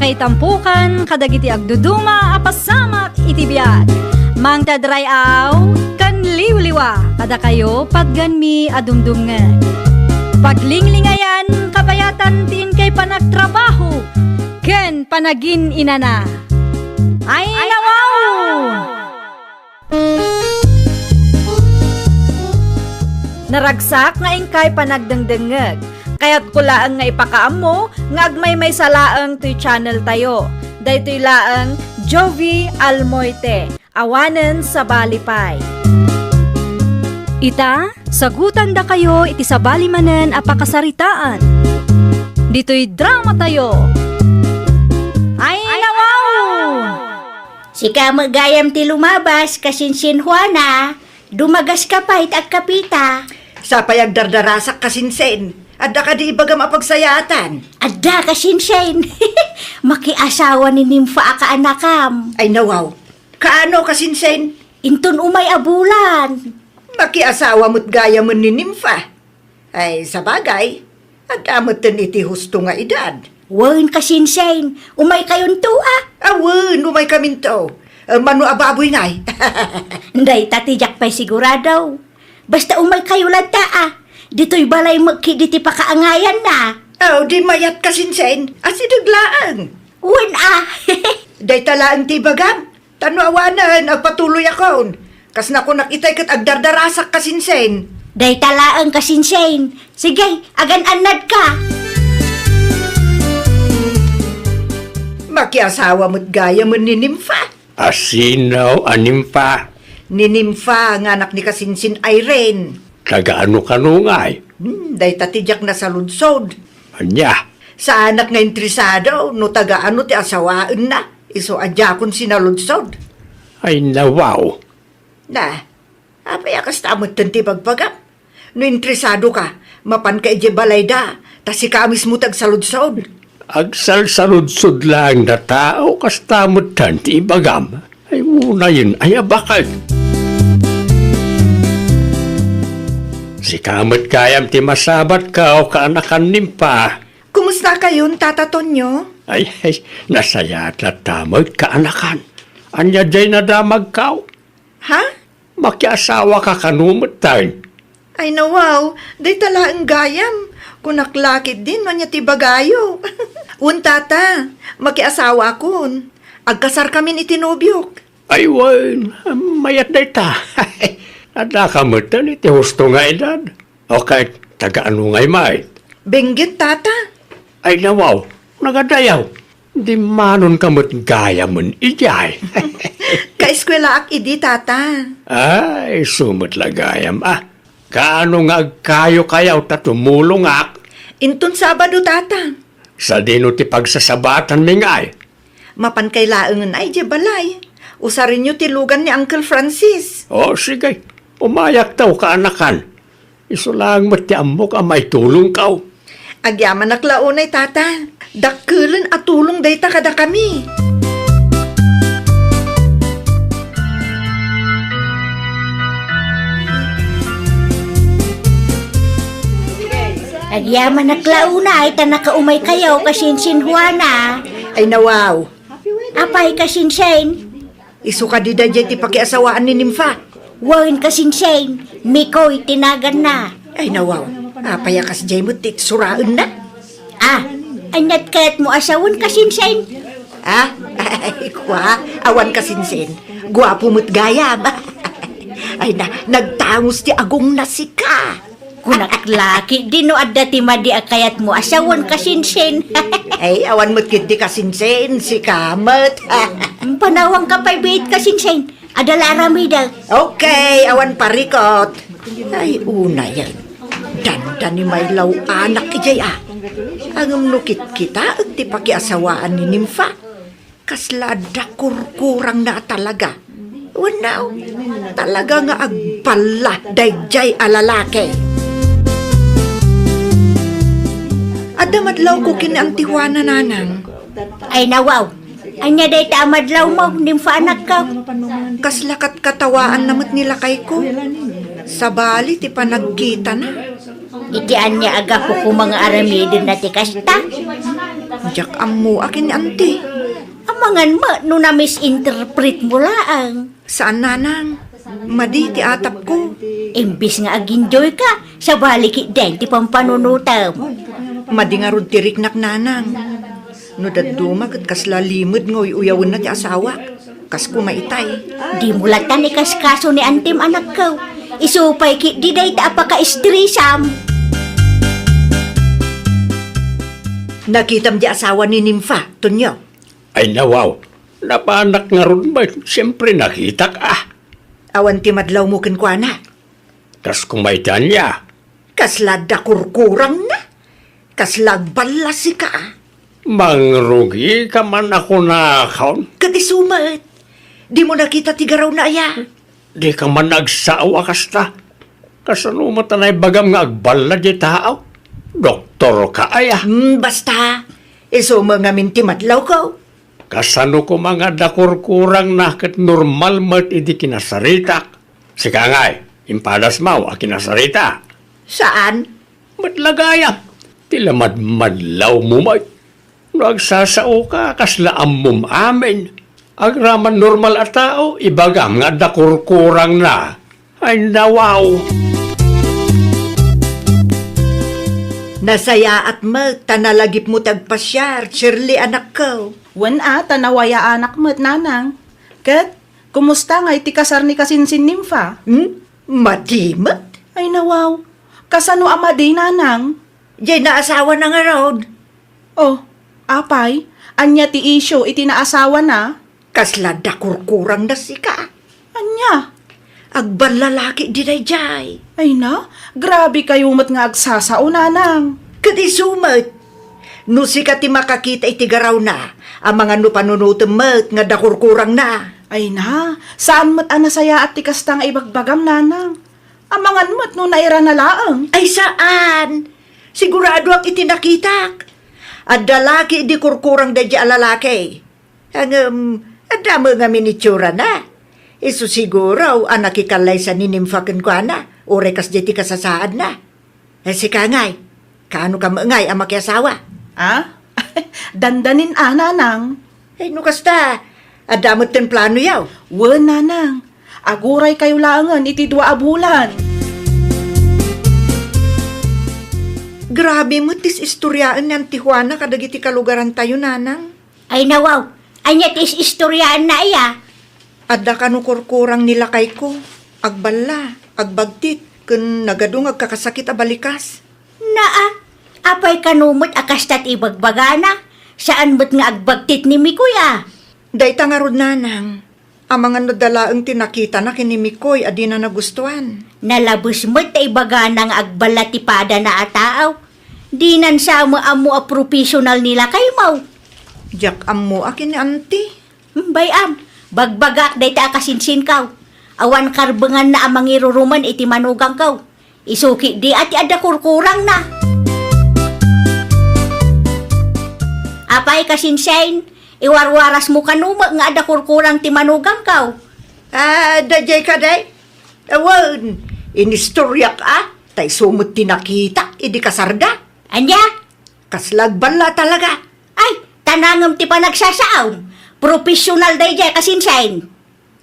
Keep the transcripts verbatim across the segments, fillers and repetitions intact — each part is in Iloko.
Itampukan kadagiti agduduma a pasamak iti biag. Mangted ray-aw ken liwliwa kadakayo patganmi a dumdumngeg. Paglinglingayan, kabayatan ti inkay panagtrabaho ken panagin-inana. Ay, nawaw! Naragsak nga inkay panagdengdengngeg. Kayatko laeng nga ipakaammo nga agmaymaysa laeng toy channel tayo. Daytoy laeng Jovie Almoite, awanen sabali pay. Ita, sagutandakayo iti sabali manen a pakasaritaan. Ditoy drama tayo. Ay, nawaw! Sika met gayam ti lumabas, kasinsin Juana. Dumagaska pay ti agkapita. Sapay agdardarasak, kasinsin. Adda kadi ibagam a pagsayaatan? Adda, kasinsin. Makiasawa ni Nimfa a kaanakam. Ay, nawaw. Kaano, kasinsin? Inton umay a bulan. Makiasawa met gayamen ni Nimfa. Ay, sabagay, adda metten iti husto nga edad. Wen, kasinsin, umaykayonto a? Awen, umaykaminto. Eh, mano a baboy ngay? Dayta ti diak pay sigurado. Basta umaykayo latta a. Ditoy balay met ketdi ti pakaangayanna. Aw, di mayat, kasinsin. Asideg laeng. Wen a. Dayta laeng ti ibagam. Ta no awanen, agpatuloyakon. Kas nakunak itay ket agdardarasak, kasinsin. Dayta laeng, kasinsin. Sige, agan-annadka. Makiasawa met gayamen ni Nimfa. A sino a Nimfa? Ni Nimfa nga anak ni kasinsin Irene. Taga ano kano ngay? Hmm, dayta ti diak nasaludsod. Ania? Saanak nga interesado no taga ano ti asawaenna. Isu a diakon sinaludsod. Ay, nawaw. Na, apay a kasta metten ti bagbagam? No interesado ka, mapanka idiay balayda, ta sika a mismo ti agsaludsod. Agsalsaludsod laeng data, o kasta metten ti ibagam? Ay, unayen, ay, abaket. Sika met gayam ti masabat ka, o kaanakan Nimfa. Kumustakayon, Tata Tonyo? Ay, ay, nasayaat latta met, kaanakan. Ania diay nadamagkaw? Ha? Makiasawaka kano metten? Ay, nawaw, dayta laeng gayam. Kunak la ketdin no ania ti ibagayo. Wen, Tata, makiasawaakon. Agkasarkamin iti nobiok. Ay, wen, mayat dayta. Addaka metten iti husto nga edad. O ket, taga ano ngay met? Benguet, Tata. Ay, nawaw, nagadayaw. Dimmanonka met gayamen idiay. Kaeskuelaak idi, Tata. Ay, isu met la gayam, a. Kaano nga agkayokayaw ta tumulongak? Inton Sabado, Tata. Sadino ti pagsasabatanmi ngay? Mapankay laengen a idiay balay. Usarenyo ti lugan ni Uncle Francis. O, sige. Umayakto, kaanakan. Isu laeng met ti ammok a maitulongkaw. Agyamanak la unay, Tata. Dakkelen a tulong dayta kadakami. Agyamanak la unay ta nakaumaykayo, kasinsin Juana. Ay, nawaw. Apay, kasinsin? Isu kadi daydiay ti pakiasawaan ni Nimfa? Wen, kasinsin, Mikoy ti naganna. Ay, nawaw. Apay a kasdiay met ti itsuraenna? A, aniat kayatmo a sawen, kasinsin? A? Ay, kua, awan, kasinsin. Guapo met gayam. Ay na, nagtangos ti agongna sika. Kunak la ketdi no adda ti madi a kayatmo a sawen, kasinsin. Ay, awan met ketdi, kasinsin, sika met. Panawangka pay biit, kasinsin. Adda la aramidek. Okay, awan parikot. Ay, unayen. Dandani maylaw anak idiay a. Ngem no kitkitaek ti pakiasawaan ni Nimfa. Kasla adda kurkurangna a talaga. Wenno, talaga nga agballa daydiay a lalaki. Adda madlawko ken ni Auntie Juana, nanang. Ay, nawaw. Ania dayta a madlawmo, Nimfa anakko? Kasla katkatawaanna met ni lakayko. Sabali ti panagkitana. Iti ania a gapu koma nga aramidenna ti kasta? Diak ammo akin ni Auntie. Amangan met no na-misinterpret mo laeng. Saan, Nanang. Madi ti atapko. Imbis nga ag-enjoy ka, sabali ketdin ti pampanunotem. Madi ngarud ti riknak, Nanang. No dadduma ket kasla limed nga uy-uyawenna ti asawak. Kas kuma itay. Dimo latan ikaskaso ni Auntiem, anakko. Isu pay ketdi dayta a pakaistresam. Nakitam di asawa ni Nympha, Tonio? Ay, nawaw. Napanak ngarud met, siempre nakitak, ah. Awan ti madlawmo kenkuana? Kas kuma iti ania? Kasla adda kurkurangna? Kasla agballa sika, ah? Mangrugika man a kunakon. Ket isu met. Dimo nakita ti garawna aya? Dika man agsao a kasta. Kasano met a naibagam nga agballa di tao? Doktorka aya? Hmm, basta. Isu met ngamin ti madlawko. Kasano koma nga adda kurkurangna ket normal met idi kinasaritak? Sika ngay, impadas maw a kinasarita? Saan? Met la gayam, ti la madmadlawmo met. No agsasaoka, kasla ammom amin. Agraman normal a tao, ibagam nga adda kurkurangna. Ay, nawaw. Nasayaat met ta nalagipmo ti agpasiar, Shirley, anakko. Wen a, ta nawayaanak met, Nanang. Ket, kumusta ngay ti kasar ni kasinsin Nympha? Hmm? Madi met? Ay, nawaw. Kasano a madi, Nanang? Jay naasawana ngarud. Oh, apay, ania ti isyu iti naasawana? Kasla adda kurkurangna sika. Ania? Agballa la ketdi dayjay. Ay na, grabe kayo met nga agsasao, Nanang. Ket isu met. No sika ti makakita iti garawna, amangan no panunotem met nga adda kurkurangna. Ay na, saan met a nasayaat ti kasta nga ibagbagam, Nanang. Amangan met no nairana laeng. Ay, saan. Siguradoak iti nakitak. Adda la ketdi kurkurang dayjay a lalaki. Ngem, adda met ngamin itsurana. Isu siguro a nakikallaysa ni Nympha kenkuana, uray kasdiay ti kasasaadna. Eh, sika ngay, kaano ka met ngay a makiasawa? Ah? Dandanin a, Nanang. Eh, no kasta, adda met ten planoyo? Wen, Nanang. Aguray kayo laengen iti dua a bulan. Grabe met ti istoryaen ni Auntie Juana kadagiti kalugarantayo, Nanang. Ay, nawaw, ania ti is-istoryaenna aya? Adda kano kurkurang ni lakayko, agballa, agbagtit, ken nagadu nga agkakasakit a balikas. Naa, apay kano met a kasta ti ibagbagana? Saan met nga agbagtit ni Mikoy a? Dayta ngarud, Nanang. Amangan no adda laeng ti nakitana ken ni Mikoy a dina nagustuan. Nalabes met ta ibagana nga agballa ti padana a tao. Dinan sa ammo a professional ni lakaymo. Diak ammo a ken ni Auntie. Hmm, bay-am, bagbagak dayta a kasinsinko. Awan karbenganna a mangirurumen iti manugangko. Isu ketdi a ti adda kurkurangna. Apay, kasinsin, iwarwarasmo kano met nga adda kurkurang ti manugangko? Ah, dayjay kadi? Awan, inistoryak a, ta isu met ti nakitak idi kasarda. Ania? Kasla agballa talaga. Ay, ta nangem ti panagsasaom. Professional dayjay, kasinsin.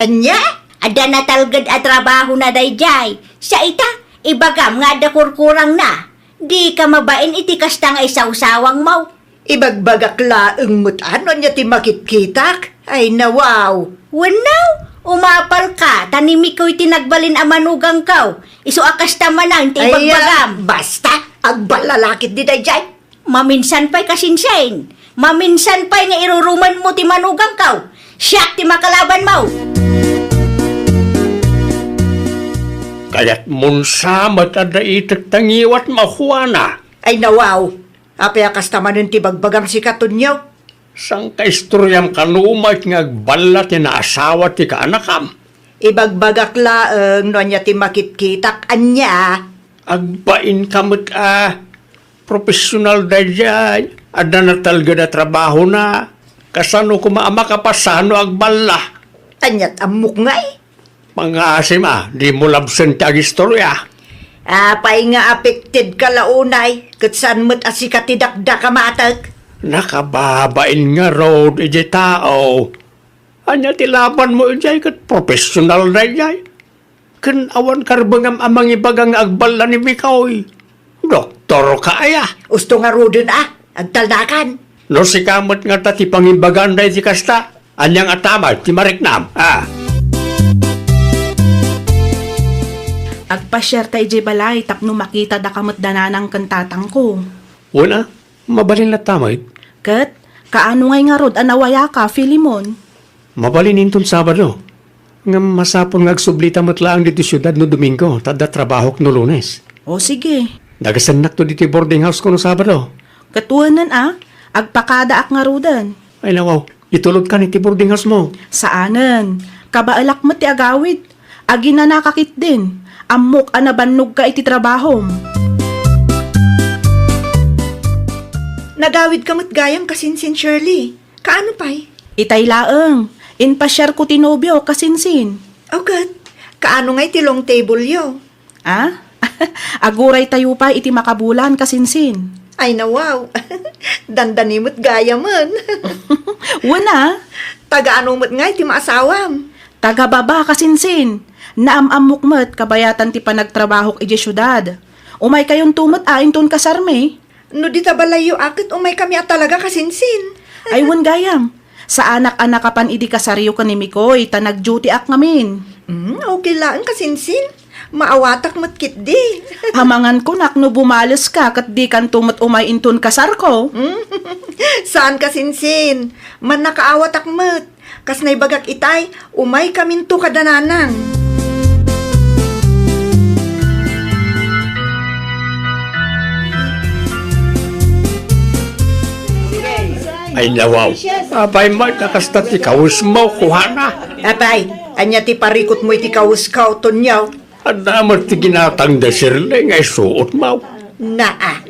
Ania? Adda natalged a trabahona dayjay. Sa ita, ibagam nga adda kurkurangna. Dika mabain iti kasta nga isawsawangmo. Ibagbagak laeng met a no ania ti makitkitak. Ay, nawaw. Wenno, umapalka, ta ni Mikoy ti nagbalin a manugangko. Isu a kasta manen ti Ay, ibagbagam. Ah, basta, agballa la ketdi dayjay. Maminsan pay, kasinsin. Maminsan pay nga irurumenmo ti manugangko. Siak ti makalabanmo. Kayatmon sa met a daitek ta ngiwatmo, Juana. Ay, nawaw. Apay a kasta manen ti bagbagam, sika, Tonio? Saan kaistoriam kano met nga agballa ti naasawa ti kaanakam? Ibagbagak laeng no ania ti makitkitak, ania? Agbainka met a. Professional dayjay, adda natalged a trabahona. Kasano koma a makapasano agballa? Aniat ammok ngay? Pangasim a, dimo labsen ti agistorya. Apay nga affected ka la unay, ket saan met a sika ti dakdakamatek? Nakababain ngarud idiay tao. Ania ti labanmo idiay ket professional daydiay? Ken awan karbengam a mangibaga nga agballa ni Mikoy. Doktorka aya? Usto ngaruden a, agtalnakan. No sika met ngata ti pangibagan daydi kasta, ania nga tamay ti mariknam, a? Agpasiarta idiay balay tapno makitada ka met da nanang ken tatangko. Wen a, mabalin latta met. Ket, kaano ngay ngarud a nawayaka, Filemon? Mabalin inton Sabado. Ngem masapul nga agsublita met laeng ditoy siudad no Domingo, ta adda trabahok no Lunes. O, sige. Dagasennakto ditoy boarding house ko no Sabado. Ket wenen a, agpakadaak ngaruden. Ay, nawaw, itulodkan iti boarding house mo. Saanen. Kabaelak met ti agawid. Aginanaka ketdin. Ammok a nabannogka iti trabahom. Nagawidka met gayam kasinsin, Shirley. Kaano pay? Itay laeng, impasiarko ti nobio, kasinsin. Aw ket, kaano ngay ti long table yo? A? Aguraytayo pay iti makabulan, kasinsin. Ay, nawaw. Dandani met gayamen. Wen a. Taga ano met ngay ti maasawam? Taga Baba, kasinsin. Naam-ammok met kabayatan ti panagtrabahok idiay siudad. Umaykayonto met a inton kasarmi. No dita balayyo a ket umaykami a talaga, kasinsin. Ay, wen gayam. Saanak a nakapan idi kasaryo ken ni Mikoy, ta nag-duty-ak ngamin. Mm, okay laeng, kasinsin. Maawatak met ketdi. Amangan kunak no bumaleska ket dikanto met umay inton kasarko. Mm. Saan, kasinsin. Mannakaawatak met. Kas naibagak itay, umaykaminto kada nanang. Ay, nawaw. Apay met a kasta ti kawesmo, kuana? Apay, ania ti parikutmo iti kawesko, Tonyo? Adda met ti ginatangda, Shirley, nga isuotmo. Naa,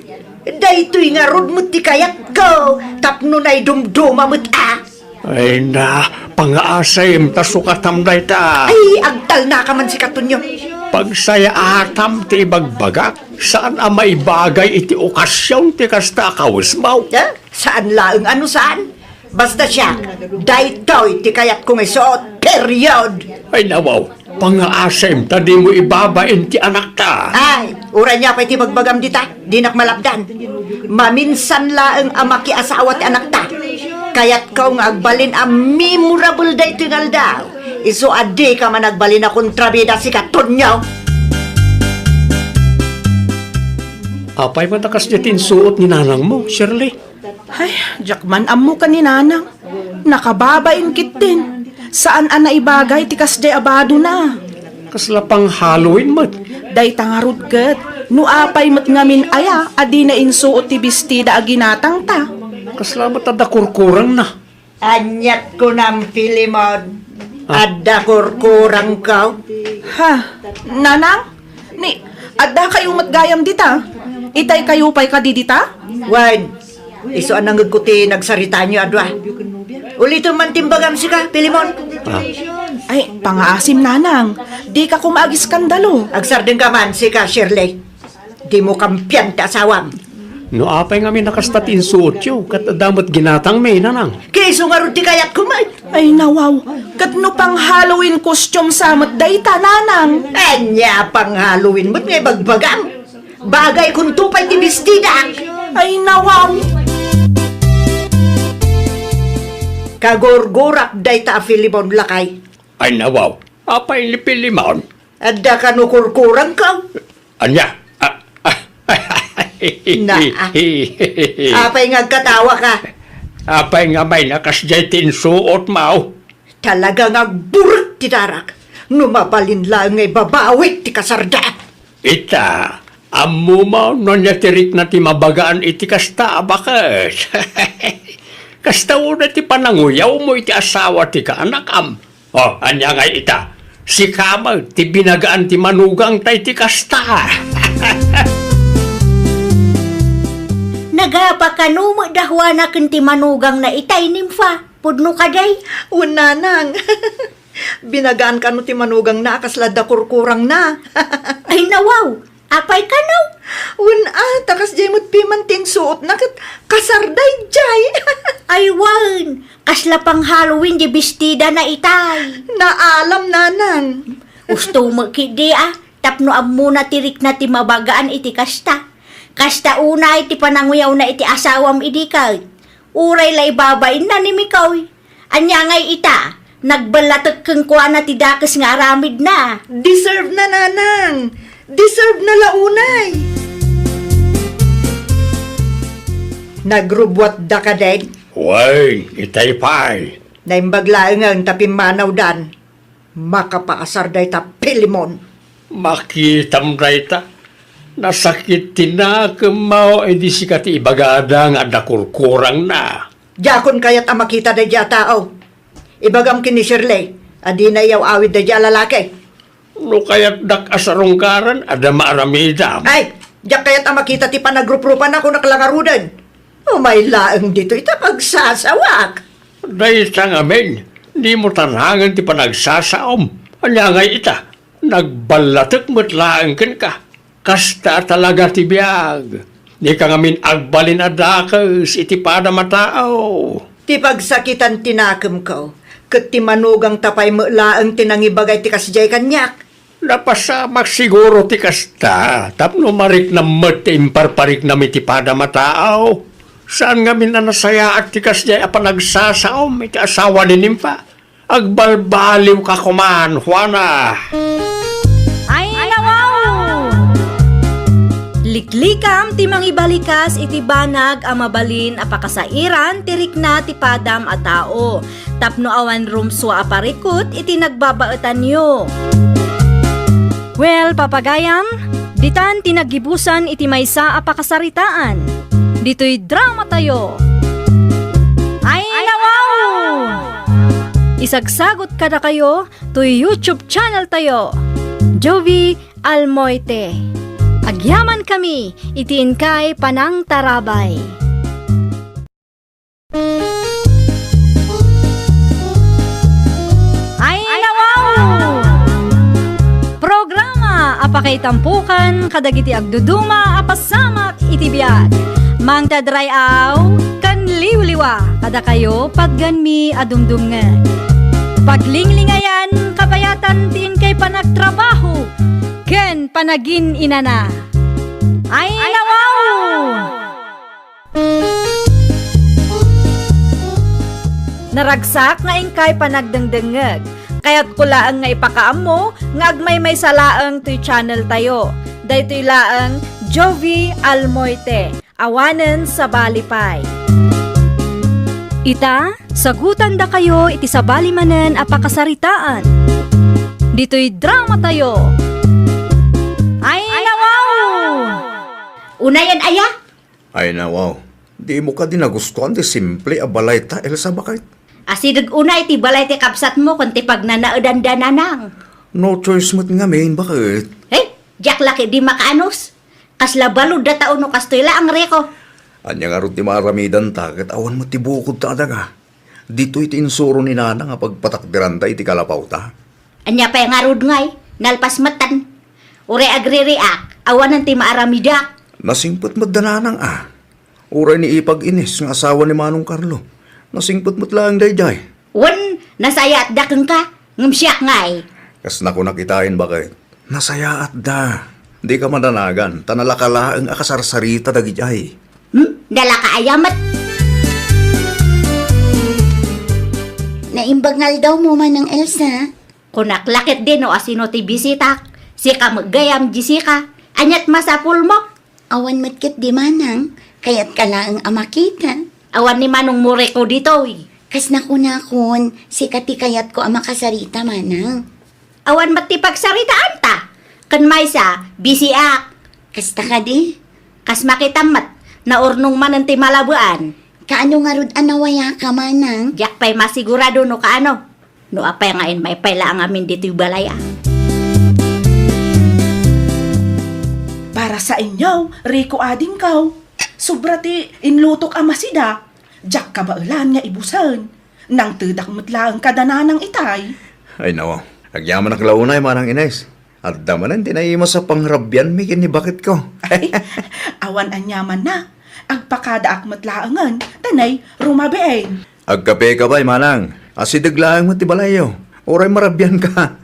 daytoy ngarud met ti kayatko tapno naidumduma met a. Ay na, pangaasem ta sukatam dayta. Ay, agtalnaka man sika, Tonyo. Pagsayaatam ti ibagbagak, saan a maibagay iti okasion ti kasta a kawesmo. Eh? Saan laeng a no saan? Basta siak, daytoy ti kayatko nga isuot, period! Ay, nawaw, pangaasem ta dimo ibabain ti anakta. Ay, uray nia pay ti bagbagam dita, dinak malapdan. Maminsan laeng a makiasawa ti anakta. Kayatko nga agbalin a memorable daytoy nga aldaw. Isu a dika man agbalin a kontrabida, sika, Tonyo. Apay met a kasdiay ti insuot ni nanangmo, Shirley? Ay, diak man ammo ken ni nanang. Nakababain ketdin. Saan a naibagay ti kasdiay a badona. Kasla pang-Halloween met. Dayta ngarud ket, no apay met ngamin aya a dina insuot ti bestida a ginatangta. Kasla met adda kurkurangna. Aniat kunam, Filemon? Ah. Adda kurkurangko? Ha? Nanang? Ni, addakayo met gayam dita? Itaykayo pay kadi dita? Wen, isu a nangngegko ti nagsaritaanyo a dua. Ulitem man ti imbagam sika, Filemon. Ah. Ay, pangaasim, nanang. Dika koma agiskandalo. Agsardengka man, sika, Shirley. Dimo kampian ti asawam. No apay ngamin a kasta ti insuotyo, ket adda met ginatangmi, nanang. Ket isu ngarud ti kayatko met. Ay, nawaw. Ket no pang-Halloween costume sa met dayta, nanang. Ania a pang-Halloween met nga ibagbagam? Bagaykonto pay ti bestidak. Ay, nawaw. Kagurgurak dayta a Filemon, lakay. Ay, nawaw. Apay ni Filemon? Adda kano kurkurangko? Ania? Ah, ah, Na, ah. Apay nga agkatawaka? Apay nga may nakasdiay ti insuotmo? Talaga nga agburek ti darak. No mabalin laeng nga ibabawik ti kasarda. Ita, ammom no ania ti rikna ti mabagaan iti kasta a baket? Kasta unay ti pananguyawmo iti asawa ti kaanakam. O, ania ngay ita? Sika met ti binagaan ti manugangta iti kasta. Nagapa kano met da Juana ken ti manugangna itay, Nimfa? Pudno kadi? Wen, nanang. Binagaan kano ti manugangna a kasla adda kurkurangna. Ay, nawaw! Apay kano? Wen a, ta kasdiay met piman ti insuotna ket kasar daydiay. Ay wen, kasla pang-Halloween diay bestidana itay. Naalam, nanang. Usto met ketdi a, tapno ammona ti rikna ti mabagaan iti kasta. Kasta unay ti pananguyawna iti asawam idi ket. Uray la ibabainna ni Mikoy. Ania ngay ita, nagballatek kenkuana ti dakes nga aramidna. Deserve na, nanang. Deserve na la unay. Nagrubbuatda kadin? Wen, itay pay. Naimbag laengen ta pimmanawdan. Makapaasar dayta Pilemon. Makitam dayta. Nasakit ti nakemmo idi sika ti ibagada nga adda kurkurangna. Diakon kayat a makita daydiay a tao. Ibagam ken ni Shirley a dina iyaw-awid daydiay a lalaki. No kayatdak a sarungkaran, adda maaramidam. Ay, diak kayat a makita ti panagruprupana, kunak la ngaruden. Umay laeng ditoy ta pagsasawak. Dayta ngamin, dimo tanangen ti panagsasaom. Ania ngay ita, nagballatek met laeng kenka. Kasta a talaga ti biag. Dika ngamin agbalin a dakes iti padam a tao. Ti pagsakitan ti nakemko, ket ti manugangta pay met laeng ti nangibagay ti kasdiay kaniak. Napasamak siguro ti kasta, tapno mariknam met ti imparpariknam iti padam a tao. Saan ngamin a nasayaat ti kasdiay a panagsasaom iti asawa ni Nimpa? Agbalbaliwka koman, Juana! Ay, nawaw! Liklikam ti mangibalikas iti banag a mabalin a pakasairan ti rikna ti padam a tao, tapno awan rumsua a parikut iti nagbabaetanyo. Well, papagayam, ditan ti naggibusan iti maysa a pakasaritaan. Ditoy dramatayo. Ay, nawaw! Isagsagot kadakayo toy YouTube channel tayo, Jovie Almoite. Agyamankami iti inkay panangtarabay. Ay, nawaw! Programa a pakaitampukan kadagiti agduduma a pasamak iti biag. Mangted ray-aw ken liwliwa kadakayo patgenmi a dumdumngeg. Paglinglingayan, kabayatan ti inkay panagtrabaho ken panagin-inana. Ay, nawaw! Naragsak nga inkay panagdengdengngeg. Kayatko laeng nga ipakaammo nga agmaymaysa laeng toy channel tayo. Daytoy laeng Jovie Almoite, awanen sabali pay. Ita, sagutandakayo iti sabali manen a pakasaritaan. Ditoy dramatayo. Ay, nawaw! Unayen aya? Ay, nawaw. Dimo kadi nagustuan ti simple a balay ta, Elsa, baket? Asideg unay ti balay ti kabsatmo ken ti pagnanaedan da, nanang. No choice met ngamin, baket? Eh, diak la ketdi makaanus. Kasla balud da tao no kastoy laeng, Rico. Ania ngarud ti maaramidanta ket awan met ti bukod ta adaga. Ditoy ti insuro ni Nanang a pagpatakderanda iti kalapawta. Ania pay ngarud ngay, nalpas metten. Uray agririak, awanen ti maaramidak. Nasingpet met da Nanang a. Uray ni Ipag-Ines nga asawa ni Manong Carlo. Nasingpet met laeng daydiay. Wen, nasayaatda kenka, ngem siak ngay. Kas nakunak itaen, baket. Nasayaatda. Dika madanagan, ta nalaka laeng a kasarsarita dagidiay. Hmm? Nalaka aya met? Naimbag nga aldawmo, Manang Elsa. Kunak la ketdi no asino ti bisitak. Sika met gayam, Jessica. Aniat masapulmo? Awan met ketdi, Manang. Kayatka laeng a makita. Awan ni Manong Muriko ditoy. Kas nakunakon, sika ti kayatko a makasarita, Manang. Awan met ti pagsaritaanta. Ken maysa, bisiak. Kasta kadi? Kas makitam met, naurnong manen ti malabean. Kaano ngarud a nawayaka, Manang? Diak pay masigurado no kaano. No apay nga immay pay la ngamin ditoy balay a. Para sa inyo, Rico, adingko. Sobra ti inlutok a masida. Diak kabaelan nga ibusen. Nangtedak met laeng kada Nanang itay. Ay, nawaw. Agyamanak la unay, Manang Ines. Adda manen ti naimas a pangrabianmi ken ni baketko. Ay, awan aniamanna. Agpakadaak met laengen, ta nay, rumabiin. Agkape ka pay, manang. Asideg laeng met ti balayyo. Uray marabian ka.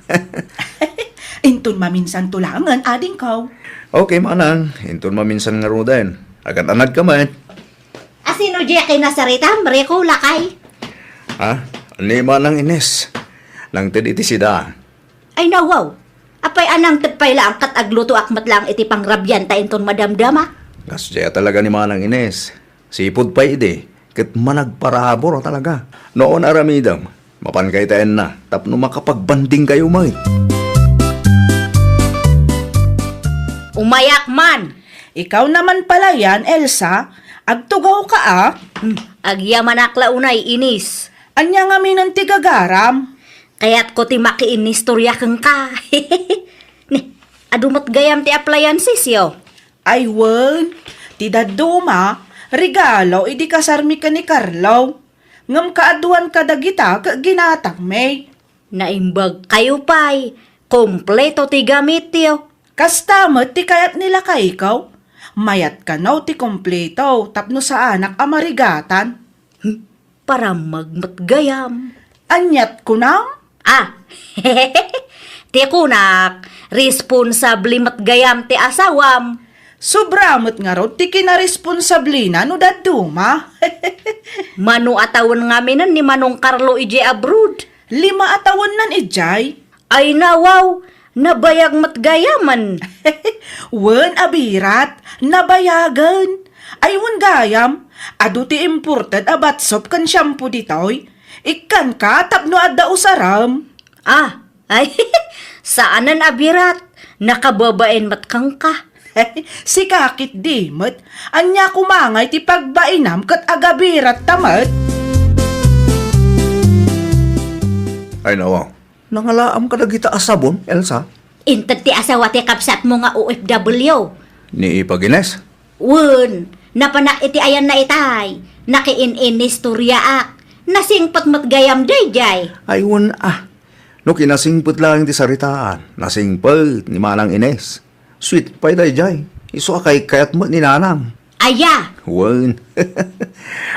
Inton maminsan to laengen, adingko. Okay, manang. Inton maminsan ngaruden. Agan-anad ka met. Asino diay kinasaritam, Rico, lakay? Ha? Ni Manang Ines. Nangted iti sida. Ay, nawaw. Apay a nangted pay laeng ket aglutoak met laeng iti pangrabianta inton madamdama? Kasdiay talaga ni Manang Ines. Sipud pay idi, ket managparabur a talaga. No awan aramidem, mapanka itaenna tapno makapagbandingkayo met. Umayak man! Ikaw naman pala yan, Elsa. Agtugaw ka, ah. Hmm, agyamanak la unay, Ines. Ania ngamin ti gagaram? Kayatko ti makiinnistorya kenka. Ni, adu met gayam ti appliances yo? Ay wen, ti dadduma, regalo idi kasarmi ken ni Carlo. Ngem kaaduan kadagita ket ginatangmi. Naimbag kayo pay, kompleto ti gamityo. Kasta met ti kayat ni lakayko. Mayat kano ti kompleto tapno saanak a marigatan. Hmm, parammag met gayam. Aniat kunam? Ah, ti kunak, responsable met gayam ti asawam. Sobra met ngarud ti kinaresponsablena no dadduma. Mano a tawen ngaminen ni Manong Carlo idiay abroad? Lima a tawennan idiay. Ay nawaw, nabayag met gayamen. Wen, abirat, nabayagen. Ay wen gayam, adu ti imported a bath soap ken shampoo ditoy. Ikkanka tapno adda usarem. Ah, ay, saanen abirat. Nakababain met kenka. Sika ketdi met. Ania koma ngay ti pagbainam ket agabiratta met? Ay, nawaw. Nangalaam kadagita a sabon, Elsa? Inted ti asawa ti kabsatmo nga O F W. Ni Ipa Gines? Wen, napanak iti ayanna itay. Nakiin-inistoriaak. Nasingpet met gayam daydiay. Ay, wen, ah. No kinasingpet laeng ti saritaan, nasingpet ni Manang Ines. Sweet pay daydiay. Isu a kaykayat met ni Nanang. Aya! Wen.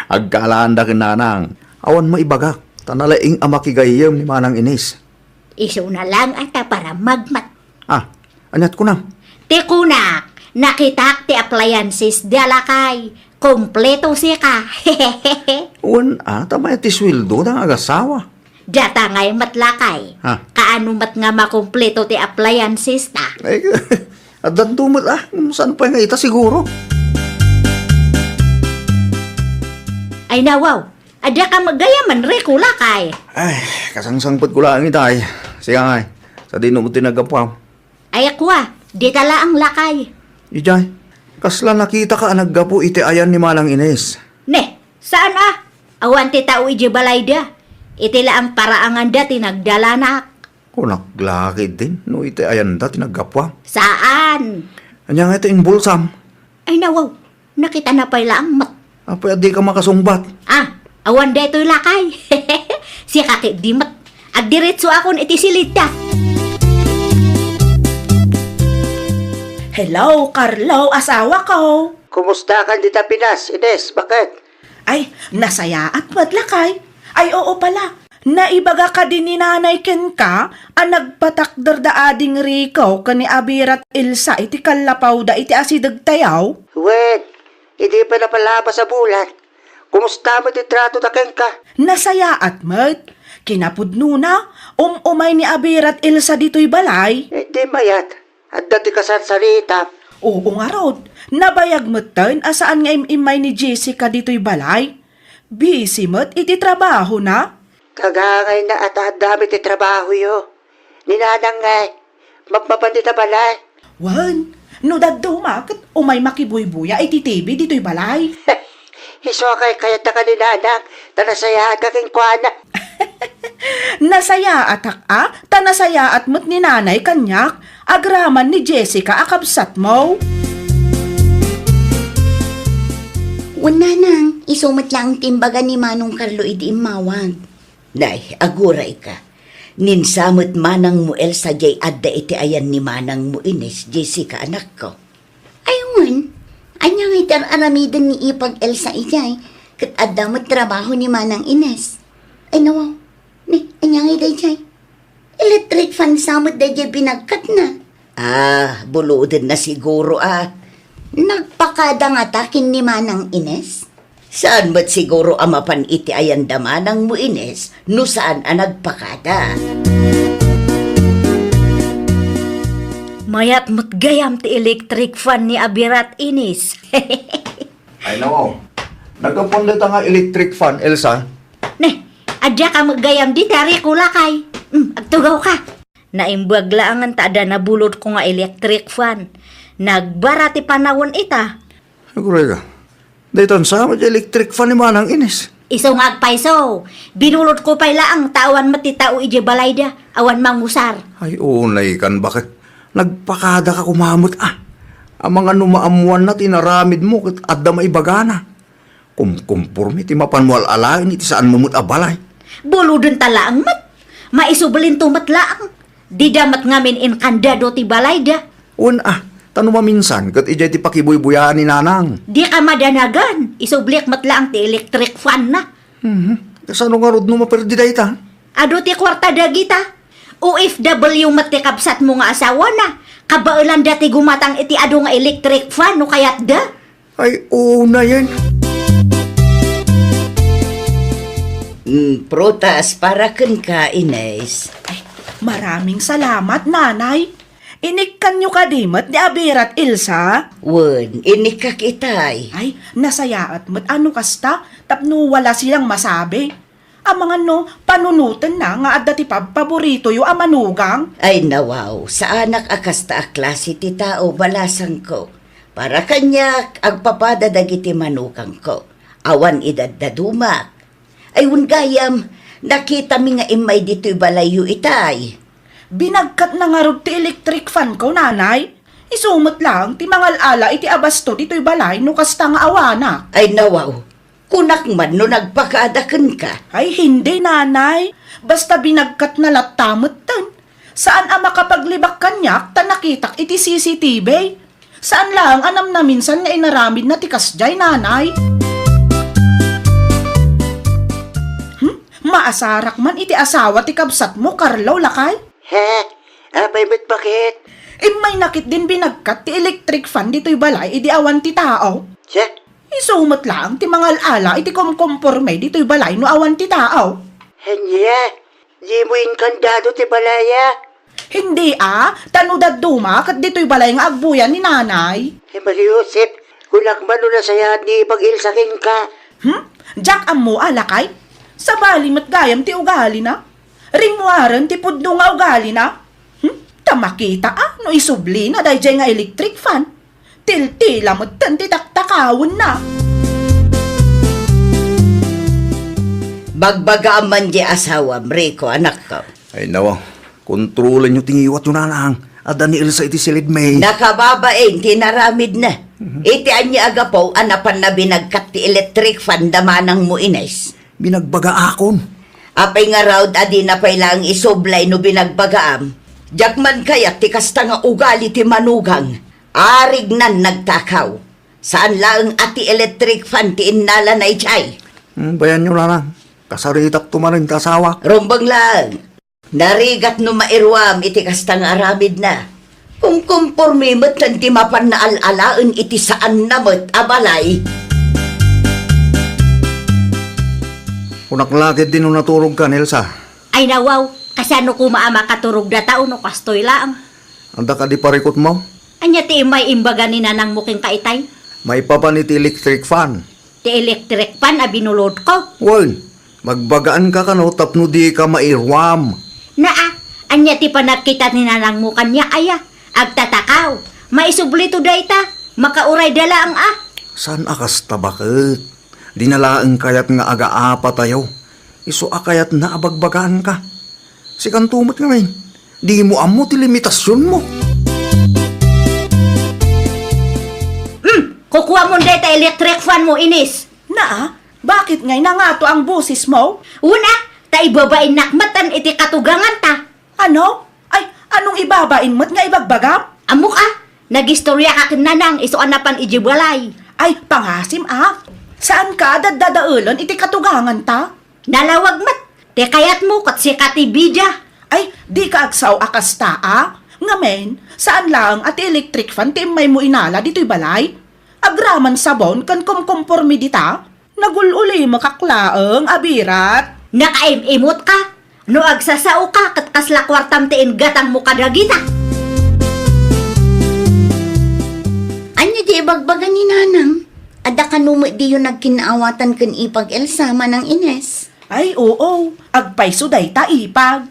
Agkaalaanda ken Nanang. Awan maibagak, ta nalaing a makigayyem ni Manang Ines. Isuna laeng a ta parammag met. Ah, aniat kunam? Ti kunak, nakitak ti appliances da lakay. Kompleto sika. Wen, ah, ta mayat ti sueldo da nga agasawa. Data ngay met lakay. Ha? Kaano met nga makompleto ti appliances ta? Ay, addanto met, ah. Saan pay nga ita siguro? Ay, nawaw. Adda ka met gayamen, Rico, lakay. Ay, kasangsangpetko laeng itay. Sika ngay. Sadino met ti naggapuam? Ay, kua, dita laeng lakay. Idiay, kasla nakitaka a naggapu iti ayan ni Manang Ines? Ne, saan a? Awan ti tao idiay balayda. Iti laeng paraanganda ti nagdalanak. Kunak la ketdin no iti ayanda ti naggapuam. Saan? Ania nga iti imbulsam? Ay, nawaw. Nakitana pay laeng met. Apay a dika makasungbat? Ah, awan daytoy lakay. Sika ketdi met. Agdiretsoakon iti silidda. Hello, Carlo, asawako. Kumusta kan dita Pinas, Ines? Baket? Ay, nasayaat met lakay. Ay, oo pala. Naibaga kadi ni Nanay kenka a nagpatakderda ading Rico ken ni Abirat Elsa iti kallapawda iti asidegtayo? Wen, idi pay napalabas a bulan, kumusta met ti tratoda kenka? Nasayaat met. Kinapudnona, um-umay ni Abirat Elsa ditoy balay. Eh, di mayat. Adda ti kasarsaritam. Oo ngarud, nabayag metten a saan nga im-immay ni Jessica ditoy balay. Busy met iti trabahona. Kagangayna a ta adda met ti trabahoyo. Ni Nanang ngay, mapmapan dita balay. Wen, no dadduma ket umay makibuybuya iti T V ditoy balay. Isu a kaykayatna ken ni Nanang, ta nasayaatka kenkuana. Nasayaatak a, ta nasayaat met ni Nanay kaniak, agraman ni Jessica a kabsatmo. Wen, Nanang, isu met laeng ti imbaga ni Manong Carlo idi immawag. Nay, agurayka. Ninsa met manangmo, Elsa, jay adda iti ayan ni manangmo Ines, Jessica, anakko. Ay, wen. Ania nga iti ar-aramiden ni ipag Elsa idiay? Ket adda met trabaho ni Manang Ines. Ay, nawaw. Ni, ania nga iti idiay? Electric fan sa met daydiay binagkatna. Ah, bulodenna siguro, ah. Nagpakada ngata ken ni Manang Ines? Saan met siguro a mapan iti ayanda manangmo Ines no saan a nagpakada. Mayat met gayam ti electric fan ni Abirat Ines. Ay, nawaw. Naggapuan dayta nga electric fan, Elsa? Ne, adda ka met gayam dita, Rico, lakay. Mm, agtugaw ka. Naimbag laangen ta adda nabulodko nga electric fan. Nagbara ti panawen ita. Aguray ka. Daytan sa met electric fan ni Manang Ines. Isu nga agpayso. Binulodko pay laeng ta awan met ti tao idiay balayda. Awan mangusar. Ay, unay kan baket. Nagpakada ka kumamet, ah. Amangan no maammuanna ti inaramidmo ket adda maibagana. Kumkumporme ti mapanmo al-alaen iti saanmo met a balay. Bulodenta laeng met. Maisublinto met laeng. Dida met ngamin inkandado ti balayda. Wen, ah, ta no maminsan ket idiay ti pakibuybuyaen ni Nanang. Dika madanagan. Isublik met laeng ti electric fan na. Mhm. Kasano ngarud no maperdi dayta? Adu ti kuarta dagita. O F W met ti kabsatmo nga asawana. Kabaelanda ti gumatang iti adu nga electric fan no kayatda. Ay, unayen. Mm, prutas para kenka, Ines. Ay, maraming salamat, Nanay. Inikkanyo kadi met ni Abirat, Elsa? Wen, inikkak itay. Ay, nasayaat met a no kasta, tapno wala silang masabi. Amangan no panunotenna nga adda ti pabpaboritoyo a manugang? Ay, nawaw, saanak a kasta a klase ti tao, balasangko. Para kaniak, agpapada dagiti manugangko. Awan idaddadumak. Ay, wen gayam, nakitami nga immay ditoy balayyo itay. Binagkatna ngarud ti electric fan ko, Nanay. Isu met laeng ti mangal-ala iti abasto ditoy balay no kasta nga awanak. Ay, nawaw. Kunak man no nagpakada kenka. Ay, hindi, Nanay. Basta binagkatna latta metten. Saan a makapaglibak kaniak ta nakitak iti C C T V. Saan laeng a namnaminsan nga inaramidna ti kasdiay, Nanay. Hmm? Maasarak man iti asawa ti kabsatmo, Carlo, lakay? He? Apay met baket? Immayna ketdin binagkat ti electric fan ditoy balay idi awan ti tao. Siya? Isu met laeng ti mangal-ala iti kumkumporme ditoy balay no awan ti tao. Ania? Dimo inkandado ti balaya? Hindi a, ta no dadduma ket ditoy balay nga agbuya ni Nanay. Ay, Maria Josep, kunak man no nasayaat ni ipag-Elsa kenka. Hmm? Diak ammo a, lakay. Sabali met gayam ti ugalina. Rimmuaren ti pudno nga ugalina. Hmm? Ta makita a no isublina daydiay nga electric fan. Tiltila metten ti taktakawenna. Bagbagaam man diay asawam, Rico, anakko. Ay, nawa. Kontrolenyo ti ngiwatyo, Nanang. Adda ni Elsa iti silidmi. Nakababain ti inaramidna. Mhm. Iti ania a gapu a napanna binagkat ti electric fan da manangmo Ines? Binagbagaakon. Apay ngarud a dina pay laeng isublay no binagbagaam? Diak man kayat ti kasta nga ugali ti manugang. Arignan nagtakaw. Saan laeng a ti electric fan ti innalana idiay. Hmm, bayanyo, Nanang. Kasaritakto manen ti asawak. Rumbeng laeng. Narigat no mairuam iti kasta nga aramidna. Kumkumporme metten ti mapanna al-alaen iti saanna met a balay. Kunak la ketdi no naturogkan, Elsa. Ay nawaw, kasano koma a makaturog data no kastoy laeng? Adda kadi parikutmo? Ania ti immay imbaga ni nanangmo kenka itay? Maipapan iti electric fan. Ti electric fan a binulodko? Wen, magbagaanka kano tapno dika mairuam. Naa, ania ti panagkita ni nanangmo kaniak aya? Agtatakaw. Maisublito dayta. Makaurayda laeng a. Saan a kasta baket? Dina laeng kayat nga agaapatayo. Isu a kayatna a bagbagaanka. Sikanto met ngamin, dimo ammo ti limitasionmo. Hmm, kukuamon dayta electric fan mo, Ines. Naa, bakit ngay nangato ang bosesmo? Una, Ta ibabainnak met iti katuganganta. Ano? Ay, anong ibabain met nga ibagbagam? Ammok a, nagistoriaka ken Nanang isu a napan idiay balay. Ay, pangasim a. Saanka a daddadaelen iti katuganganta? Nalawag met. Ti kayatmo ket sika ti bida. Ay, dika agsao a kasta a. Ngamin, saan laeng a ti electric fan ti immaymo inala ditoy balay? Agraman sabon ken kumkumporme dita? Nagul-ulimekak laeng a birat. Nakaim-imutka. No agsasaoka ket kasla kuartam ti inggatangmo kadagita. Ania ti ibagbaga ni Nanang? Adda kano met diyo nagkinnaawatan ken ipag Elsa, Manang Ines? Ay, oo. Agpayso dayta, ipag.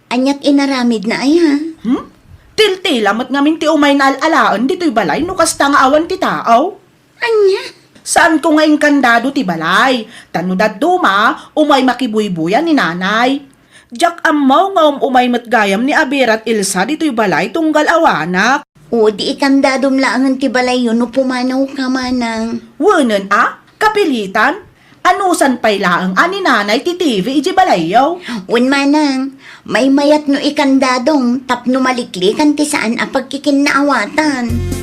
Aniat inaramidna aya? Hmm? Tiltila met ngamin ti umayna al-alaen ditoy balay no kasta nga awan ti tao. Ania? Saanko nga inkandado ti balay, ta no dadduma, umay makibuybuya ni Nanay. Diak ammo nga um-umay met gayam ni Abirat Elsa ditoy balay tunggal awanak. O, di ikandadom laengen ti balayyo no pumanawka, Manang. Wenen a, kapilitan? Anusan pay laeng a ni Nanay ti T V idiay balayyo? Wen, Manang, maymayat no ikandadom tapno maliklikan ti saan a pagkikinnaawatan.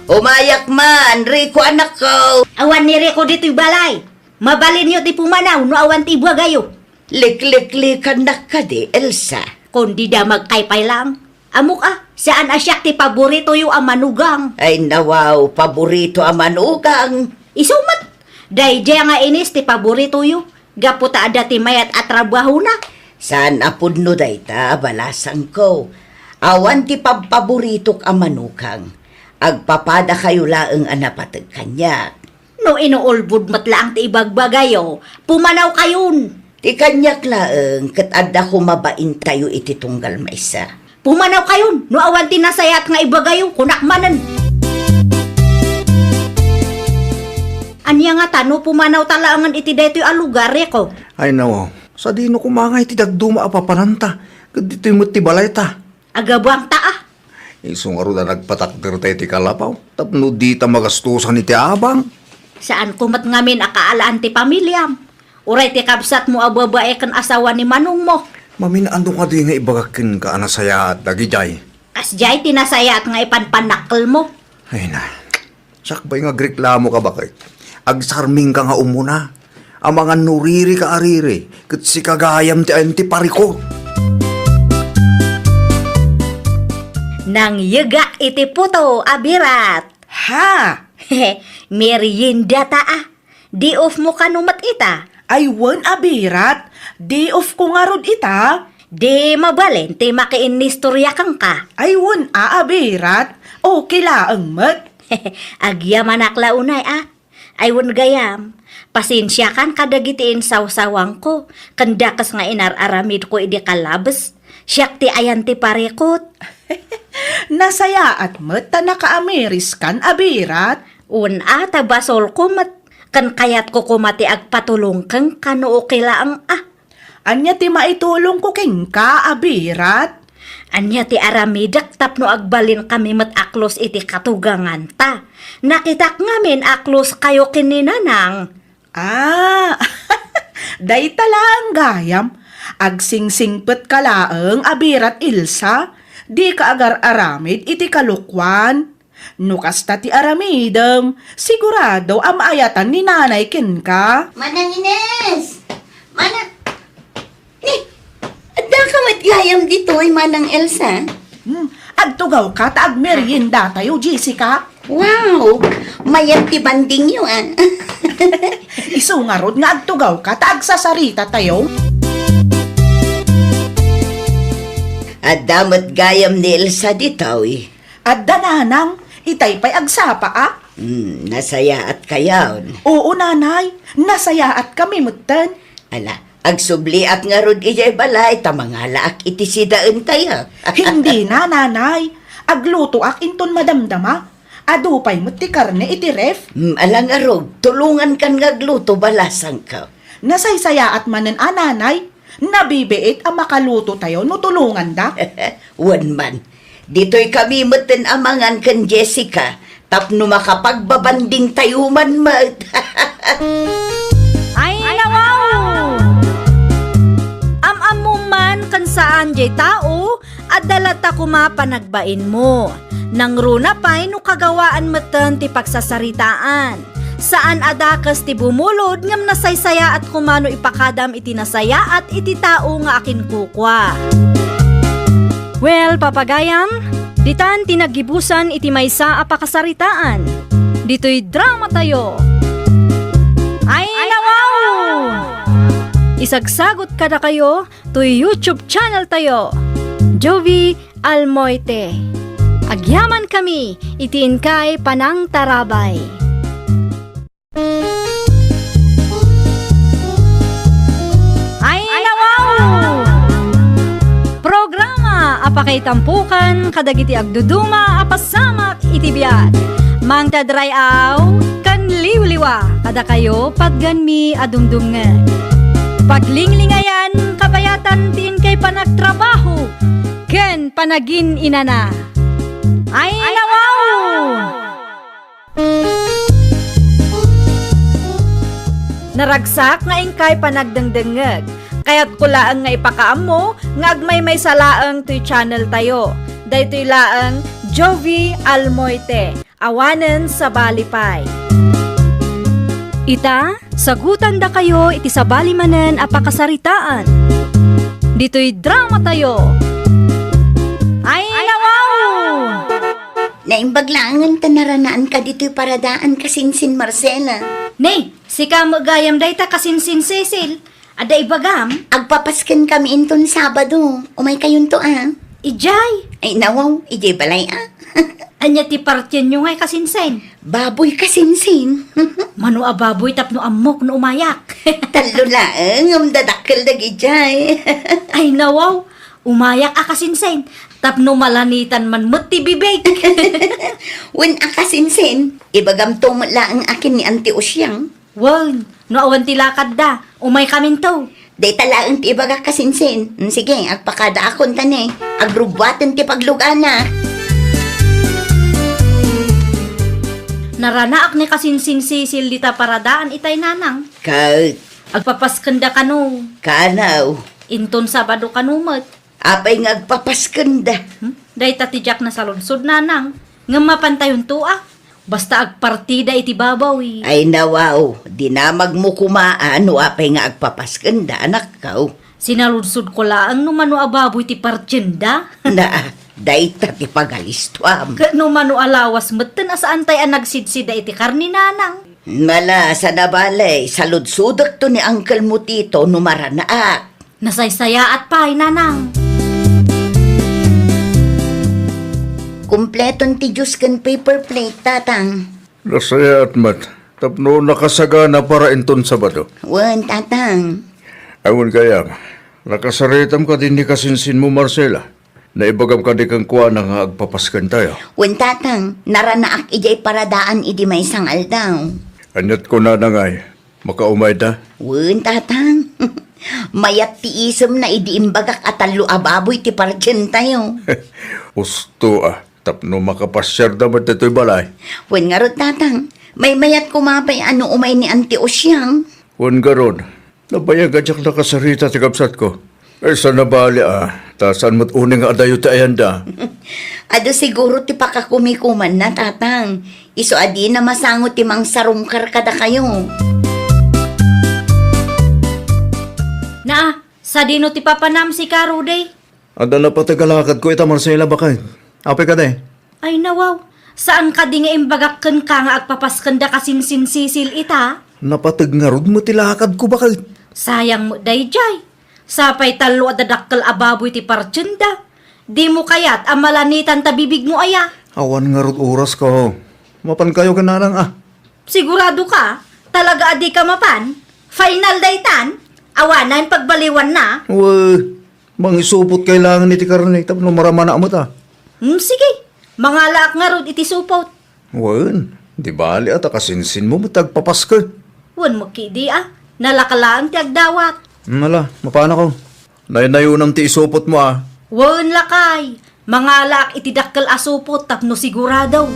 Umayak man, Rico, anakko. Awan ni Rico ditoy balay. Mabalinyo ti pumanaw no awan ti ibagayo. Likliklikannak kadi, Elsa? Kundi damagkay pay lang. Ammok a, saan a siak ti paboritoyo a manugang. Ay, nawaw, paborito a manugang. Isu met, daydiay nga Ines ti paboritoyo, gapu ta adda ti mayat a trabahona. Saan a pudno dayta, balasangko. Awan ti pabpaboritok a manugang. Agpapadakayo laeng a napateg kaniak. No inuulbod met laeng ti ibagbagayo, pumanawkayon. Ti kaniak laeng ket adda koma baintayo iti tunggal maysa. Pumanawkayon, no awan ti nasayaat nga ibagayo, kunak manen. Ania ngata no pumanawta laengen iti daytoy a lugar, Rico? Ay, nawaw, sadino koma nga iti dadduma a papananta, ket ditoy met ti balayta. Agabangta a. Isu ngarud a nagpatakderta iti kalapaw tapno dita magastosan iti abang. Saanko met ngamin a kaalaan ti pamiliam. Uray ti kabsatmo a babai ken asawa ni manongmo. Mamin-ano kadi nga ibagak kenka a nasayaat dagidiay? Kasdiay ti nasayaat nga ipanpannakkelmo. Ay na. Sakbay nga agreklamo ka, baket. Agsarming ka nga umuna. Amangan no riri ka a riri, ket sika gayam ti ayan ti parikut. Nangyegak iti puto a birat. Ha? Merienda ta a. Day off mo kano met ita? Ay wen a birat. Day off ko ngarud ita. Di mabalin ti makiinnistorya kenka. Ay wen a, a birat. Okay laeng met. Agyamanak la unay a. Ay wen gayam, pasensiakan kadagiti insawsawangko, ken dakes nga inar-aramidko idi kalabes. Siak ti ayan ti parikut. Nasayaat met ta nakaamiriskan a birat. Wen a, ta basolko met, ken kayatko koma ti agpatulong kenka no okay laeng a. Ania ti maitulongko kenka a birat? Ania ti aramidek tapno agbalinkami met a close iti katuganganta? Nakitak ngamin a close kayo ken ni Nanang. Ah, dayta laeng gayam. Agsingsingpetka laeng a birat, Elsa. Dika agar-aramid iti kalokuan. No kasta ti aramidem, sigurado a maayatan ni Nanay kenka. Manang Ines! Mana-, ni, adda ka met gayam ditoy, Manang Elsa? Hmm, agtugawka ta agmerienda tayo, Jessica. Wow! Mayat ti bandingyo, ah. Isu ngarud nga agtugawka ta agsasarita tayo. Adda met gayam ni Elsa ditoy. Adda, Nanang, itay pay agsapa a? Hmm, nasayaat kayon? Oo, Nanay, nasayaat kami metten. Ala, agsubliak ngarud idiay balay ta mangalaak iti sidaentayo. Hindi na, Nanay. Aglutoak inton madamdama. Adu pay met ti karne iti ref. Hmm, ala ngarud, tulongankan nga agluto, balasangko. Nasaysayaat manen a, Nanay. Nabibiit a makaluto tayo no tulonganda. Wen man, ditoy kami metten a mangan ken Jessica tapno makapagbabanding tayo man met. Ay, Saan jay tao, adda latta koma panagbainmo. Nangruna pay no kagawaan metten ti pagsasaritaan. Saan a dakes ti bumulod ngem nasaysayaat koma no ipakadam iti nasayaat iti tao nga akinkukua. Well, papagayam, ditan ti naggibusan iti maysa a pakasaritaan. Ditoy drama tayo. Ay, nawaw! Isagsagot kadakayo toy YouTube channel tayo, Jovi Almoite. Agyaman kami iti inkay panangtarabay. Ay, nawaw! Programa a pakaitampukan kadagiti agduduma a pasamak iti biag. Mangted ray-aw ken liwliwa kadakayo, patganmi a dumdumngeg. Paglinglingayan, kabayatan ti inkay panagtrabaho ken panagin-inana. Ay, nawaw! Naragsak nga inkay panagdengdengngeg. Kayatko laeng nga ipakaammo nga agmaymaysa laeng toy channel tayo. Daytoy laeng Jovi Almoite, awanen sabali pay. Ita, sagutandakayo iti sabali manen a pakasaritaan. Ditoy drama tayo. Ay, nawaw! Naimbag laengen ta naranaanka ditoy paradaan, kasinsin Marcela. Ne, sika met gayam dayta, kasinsin Cecil. Adda ibagam? Agpapasken kami inton Sabado. Umaykayonto a. Idiay? Ay, nawaw, idiay balay a. Ania ti partienyo ngay, kasinsin? Baboy, kasinsin. Mano a baboy tapno ammok no umayak? Tallo laeng, ngem dadakkel dagidiay. Ay, nawaw. Umayak a, kasinsin, tapno malanitan man met ti bibig. Wen a, kasinsin, ibagamto met laeng a ken ni Auntie Usiang. Wen, no awan ti lakadda, umaykaminto. Dayta laeng ti ibagak, kasinsin. Mm, sige, agpakadaakon ta ne. Agrubbuaten ti paglugana. Naranaak ni kasinsin Cecil dita paradaan itay, nanang. Ket? Agpapaskenda kano? Kanaw. Inton Sabado kano met. Apay nga agpapaskenda? Hmm? Dayta ti diak nasaludsod, nanang. Ngem mapantayonto a. Basta agpartida iti babawi. Ay, nawaw, dinamagmo koma a no apay nga agpapaskenda, anakko. Sinaludsodko laeng no mano a baboy ti partienda. Na, dayta ti pagalistuam. Ket no mano a lawas metten a saantay a nagsidsida iti karne, nanang. Mala, sa nabale, saludsodekto ni Uncle mo Tito no maranaak. Nasaysayaat pay, nanang. Kompleton ti juice ken paper plate, tatang. Nasayaat met, tapno nakasagana para inton Sabado. Wen, tatang. Awan gayam, nakasaritam kadi ni kasinsinmo, Marcela? Naibagam kadi kenkuana nga agpapaskentayo? Wen, tatang, naranaak idiay paradaan idi maysa nga aldaw. Aniat kunana ngay? Makaumayda? Wen, tatang. Mayat ti isemna idi imbagak a tallo a baboy ti partientayo. Usto a, tapno makapasiarda met ditoy balay. Wen ngarud, tatang. Maymayat koma pay a no umay ni Auntie Usiang. Wen ngarud, nabayag a diak nakasarita ti kabsatko. Ay, sa nabali a, ta saan met unay nga adayo ti ayanda. Adu siguro ti pakakumikumanna, tatang. Isu a dina masango ti mangsarungkar kadakayo. Naa, sadino ti papanam, sika, Rudy? Adda napateg a lakadko ita, Marcela, baket. Apay kadi? Ay, nawaw. Saan kadi nga imbagak kenka nga agpapasken da kasinsin Cecil ita? Napateg ngarud met ti lakadko, baket. Sayang met daydiay. Sapay tallo a dadakkel a baboy ti partienda. Dimo kayat a malanitan ta bibigmo aya? Awan ngarud orasko. Mapankayo ken nanang a. Sigurado ka? Talaga a di ka mapan? Final daytan? Awanen pagbaliwanna? Wen, mangisupot kay laeng iti karne tapno maramana met a. Hmm, sige. Mangalaak ngarud iti supot. Wen, di bali a ta kasinsinmo met ti agpapasken. Wen, met ketdi a. Nalaka laeng ti agdawat. Hmm, ala, mapanakon. Naynayonam ti isupotmo a. Wen, lakay. Mangalaak iti dakkel a supot tapno sigurado.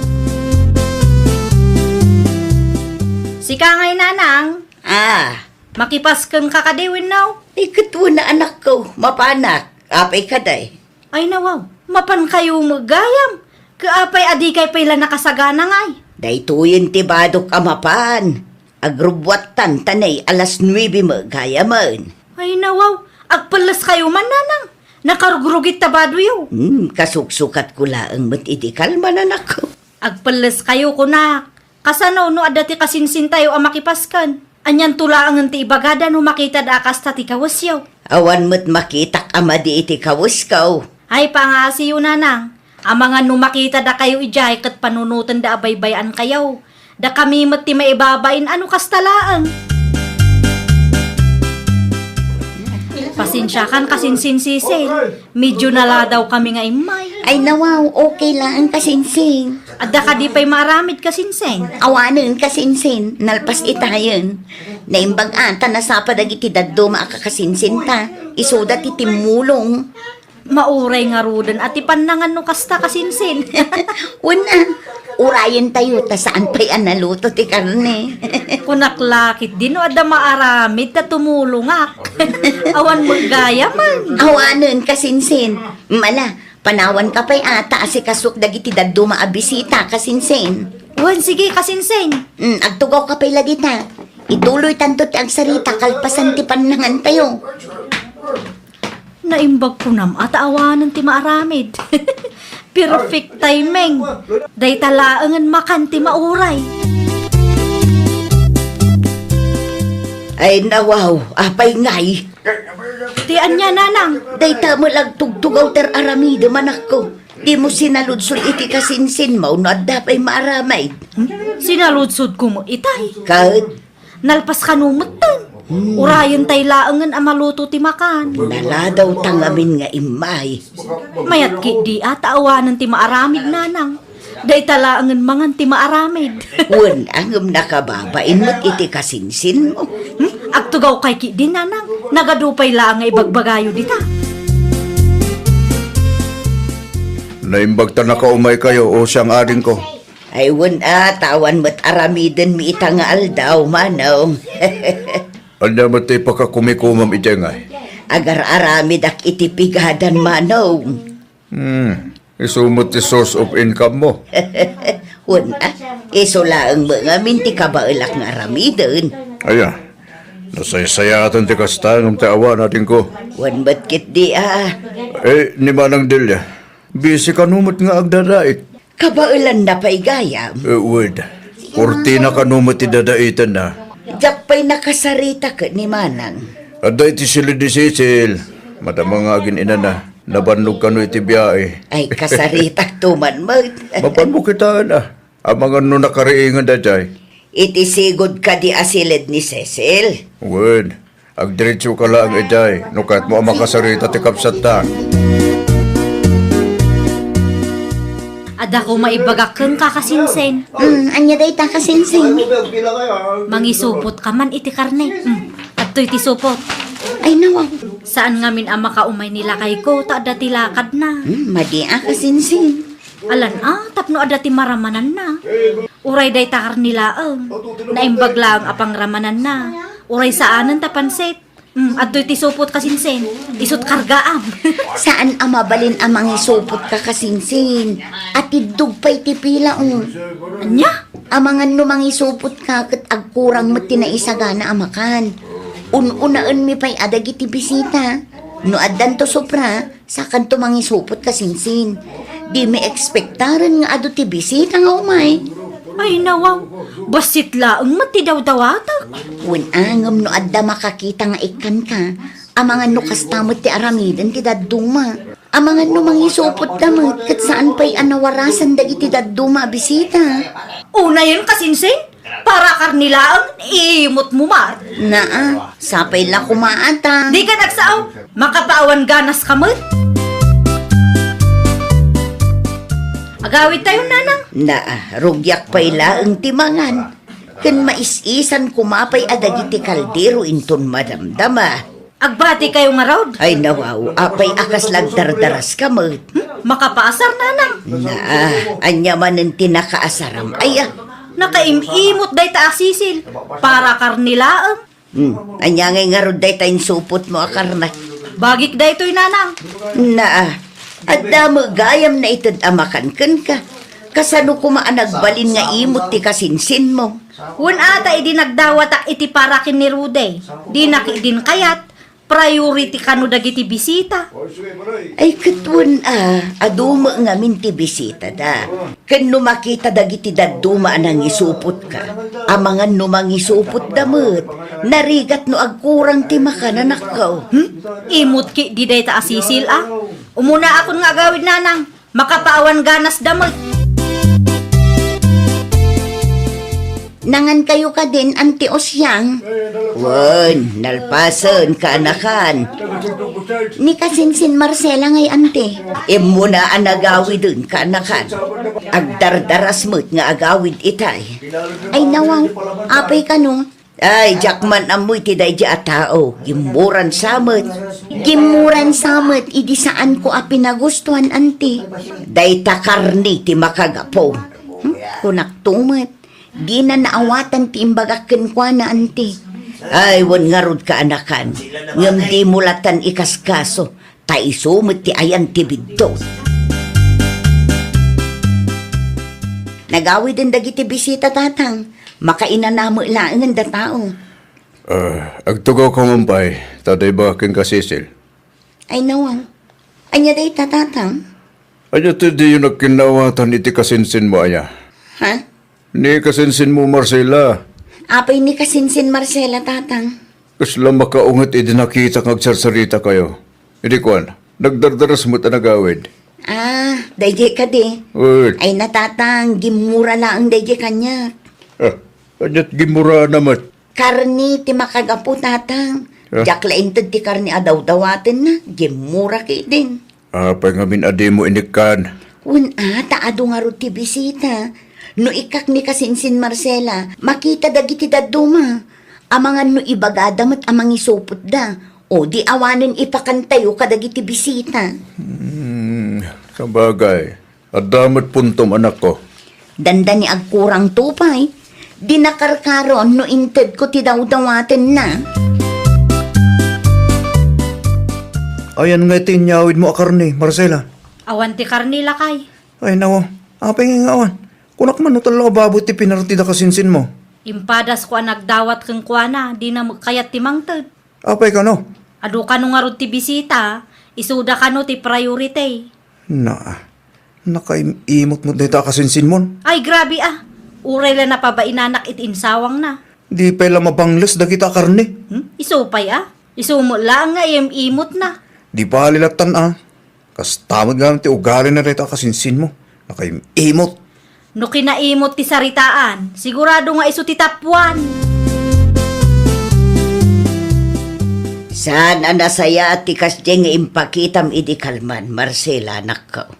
Sika ngay, nanang? Ah. Makipaskenka kadi wenno? Ay, ket wen a, anakko, mapanak. Apay kadi? Ay nawaw, mapankayo met gayam. Ket apay a dikay pay la nakasagana ngay? Daytoyen ti badok a mapan. Agrubbuattan ta nay alas nuebe met gayamen. Ay nawaw, agpelleskayo man, nanang. Nakarugrugit ta badoyo. Hmm, kasuksukatko laeng met iti kalman, anakko. Agpelleskayo, kunak. Kasano no adda ti kasinsintayo a makipasken? Anianto laengen ti ibagada no makitada a kasta ti kawesyo? Awan met makitak a madi iti kawesko. Ay, pangaasiyo, nanang. Amangan no makitada kayo idiay ket panunotenda a baybay-ankayo. Dakami met ti maibabain a no kasta laeng. Pasensiakan, kasinsin, Cecil. Medyo naladawkami nga immay. Ay, nawaw, okay laeng, kasinsin. Adda kadi pay maaramid, kasinsin? Awanen, kasinsin. Nalpas itayen. Naimbag a ta nasapa dagiti dadduma a kakasinsinta. Isuda ti timmulong. Mauray ngaruden a ti pannangan no kasta, kasinsin. Wen a, urayentayo ta saan pay a naluto ti karne. Kunak la ketdi no adda maaramid ta tumulongak. Awan met gayamen. Awanen, kasinsin. Mala, panawanka pay a ta asikasok dagiti dadduma a bisita, kasinsin. Wen, sige, kasinsin. Mm, agtugawka pay la dita. Ituloytanto ti agsarita kalpasan ti pannangantayo. Naimbag kunam a ta awanen ti maaramid. Perfect timing. Dayta laengen makan ti mauray. Ay, nawaw, apay ngay? Ti ania, nanang? Dayta met la agtugtugaw ti ar-aramidem, anakko. Dimo sinaludsod iti kasinsinmo no adda pay maaramid. Hmm? Sinaludsodko met itay. Ket? Nalpas kano metten. Hmm. Urayentay laengen a maluto ti makan. Naladawta ngamin nga immay. Mayat ketdi a ta awanen ti maaramid, nanang. Dayta laengen mangan ti maaramid. Wen a ngem nakababain met iti kasinsinmo. Hmm? Agtugawkay ketdi, nanang. Nagadu pay laeng nga ibagbagayo dita. Naimbag ta nakaumaykayo, o siang adingko. Ay, wen a, ta awan met aramidenmi ita nga aldaw, manong. Ania met ti pakakumikomam idiay ngay? Agar-aramidak iti pigadan, manong. Hmm, isu met ti source of income mo. Wen a, isu laeng met ngamin ti kabaelak nga aramiden. Aya, nasaysayaatan ti kasta ngem ti awan, adingko. Wen met ketdi a. Eh, ni Manang Delia, busy kano met nga agdadait? Kabaelanna pay gayam. Eh, wen. Kurtina kano met ti dadaitenna? Diak pay nakasarita ket ni Manang. Adda iti silid ni Cecil. Madama nga agin-inana. Nabannog kano iti biyae. Ay, kasaritakto man met. Mapanmo kitaen a. Amangan no nakariingen daydiay. Iti sigud kadi a silid ni Cecil? Wen. Agdiretsoka laeng idiay, no kayatmo a makasarita ti kabsatta. Adda koma ibagak kenka, kasinsin. Hmm, ania dayta, kasinsin? Mangisupot ka man iti karne. Hmm, adtoy ti supot. Ay, nawaw. Saan ngamin a makaumay ni lakayko, ta adda ti lakadna. Hmm, madi a, kasinsin. Alan a, tapno adda ti maramananna. Uray dayta karne laeng. Naimbag laeng a pangramananna. Uray saanen ta pansit. Mm, adtoy ti supot, kasinsin. Isut' kargaam. Saan a mabalin a mangisupot ka, kasinsin. Atiddog pay ti pila, o. Ania? Amangan no mangisupot ka ket agkurang met ti naisagana a makan. Un-unaenmi pay a dagiti bisita. No addanto sobra, sakanto mangisupot, kasinsin. Dimi ekspektaren nga adu ti bisita nga umay. Ay, nawaw. Bassit laeng met ti dawdawatek. Wen a, ngem no adda makakita nga ikkanka, amangan no kasta met ti aramiden ti dadduma. Amangan no mangisupot da met, ket saan pay a nawarasan dagiti dadduma a bisita. Unayen, kasinsin? Para karne laeng, imot mo, Mar. Naa, sapay la koma ata. Di ka nagsao, makapaawan ganas ka met. Agawid tayo, nanang. Naa, rugiak pay laeng ti mangan. Ken mais-isan koma pay a dagiti kaldero inton madamdama. Agbati kayo ngarud? Ay, nawaw, apay a kasla agdardaras ka met? Hmm? Makapaasar, nanang. Naa, ania manen ti nakaasaram, aya? Nakaim-imot dayta a sisil. Para karne laeng. Hmm, ania ngay ngarud dayta insupot mo a karne? Bagik daytoy, nanang. Naa, adda met gayam naited a makan kenka. Kasano koma a nagbalin nga imot ti kasinsinmo? Wen a ta idi nagdawatak iti para ken ni Rudy, dinak idin kayat, priority kano dagiti bisita. Ay, ket wen a, adu met ngamin ti bisitada. Ken no makita dagiti dadduma a nangisupotka, amangan no mangisupotda met, narigat no agkurang ti makan, anakko. Hmm? Imot ketdi dayta a sisil a? Umunaakon nga agawid, nanang. Makapaawan ganasda met. Nangankayo kadin, Anti Osiang? Wen, nalpasen, kaanakan. Ni kasinsin Marcela ngay, Anti. Immuna a nagawiden, kaanakan. Agdardaras met nga agawid itay. Ay, nawaw. Apay kano? Ay, diak man ammo iti daydi a tao. Gimmuran sa met. Gimmuran sa met, idi saanko a pinagustuan, Anti. Dayta karne ti makagapu. Hmm? Kunak to met. Dina naawatan ti imbagak kenkuana, Anti. Ay, wen ngarud, kaanakan. Ngem dimo latan ikaskaso. Ta isu met ti ayan ti biddut. Nagawiden dagiti bisita, Tatang. Makainana met laengen da tao. Ah, agtugawka man pay, ta adda ibagak kenka, Cecil. Ay, nawaw. Ania dayta, Tatang? Ania ti diyo nagkinnaawatan iti kasinsinmo aya? Ha? Ni kasinsinmo, Marcela. Apay ni kasinsin Marcela, Tatang? Kasla makaunget idi nakitak nga agsarsaritakayo. Idi kuan, nagdardaras met a nagawid. Ah, daydiay kadi. Wen. Ay, na, Tatang, gimmura laeng daydiay kaniak. Ah, aniat gimmuraanna met? Karne ti makagapu, Tatang. Ah? Diak la inted ti karne a dawdawatenna. Gimmura ketdin. Apay ngamin a dimo inikkan? Wen a, ta adu ngarud ti bisita. No ikkak ni kasinsin Marcela, makita dagiti dadduma. Amangan no ibagada met a mangisupotda. O di awanen ipakantayo kadagiti bisita. Hmm, sabagay. Adda met puntom, anakko. Dandani agkurang to pay. Dina karkaron no intedko ti dawdawatenna. Ayan nga iti inyawidmo a karne, Marcela? Awan ti karne, lakay. Ay, nawa. Apay nga awan? Kunak man no tallo a baboy ti pinartida kasinsinmo. Impadasko a nagdawat kenkuana, dina met kayat ti mangted. Apay kano? Adu kano ngarud ti bisita, isuda kano ti priority. Naa, nakaim-imot met dayta a kasinsinmon. Ay, grabe a. Uray la napabainanak iti insawangna. Di pay la mabangles dagita a karne. Hmm? Isu pay a? Isu met laeng nga im-imotna. Di bali lattan a. Kasta met gayam ti ugalina dayta a kasinsinmo. Nakaim-imot. No kinaimot ti saritaan, sigurado nga isu ti tapuan. Saan a nasayaat ti kasdiay nga impakitam idi kalman, Marcela, anakko?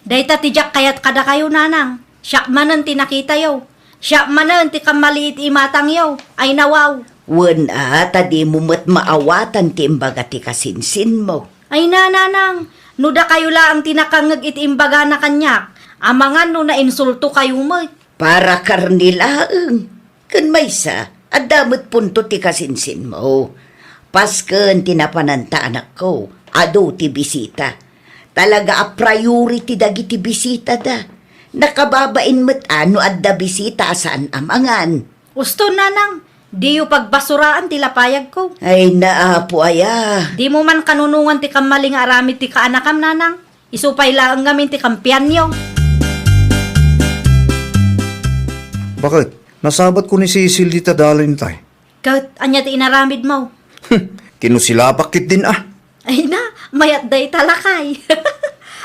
Dayta ti diak kayat kadakayo, nanang. Siak manen ti nakitayo. Siak manen ti kammali iti imatangyo. Ay, nawaw. Wen a, ta dimo met maawatan ti imbaga ti kasinsinmo. Ay, nanang, no dakayo laeng ti nakangngeg iti imbagana kaniak, amangan no nainsultokayo met. Para karne laeng. Ken maysa, adda met punto ti kasinsinmo. Pasken ti napananta, anakko, adu ti bisita. Talaga a priority dagiti bisitada. Nakababain met a no adda bisita a saan a mangan. Uston, nanang, diyo pagbasuraan ti lapayagko. Ay, naapo aya. Dimo man kanunongan ti kammali nga aramid ti kaanakam, nanang. Isu pay laeng ngamin ti kampianyo. Baket? Nasabatko ni Cecil dita dalintay. Ket, ania ti inaramidmo? Kinusilapak ketdin a. Ay na, mayat dayta, lakay.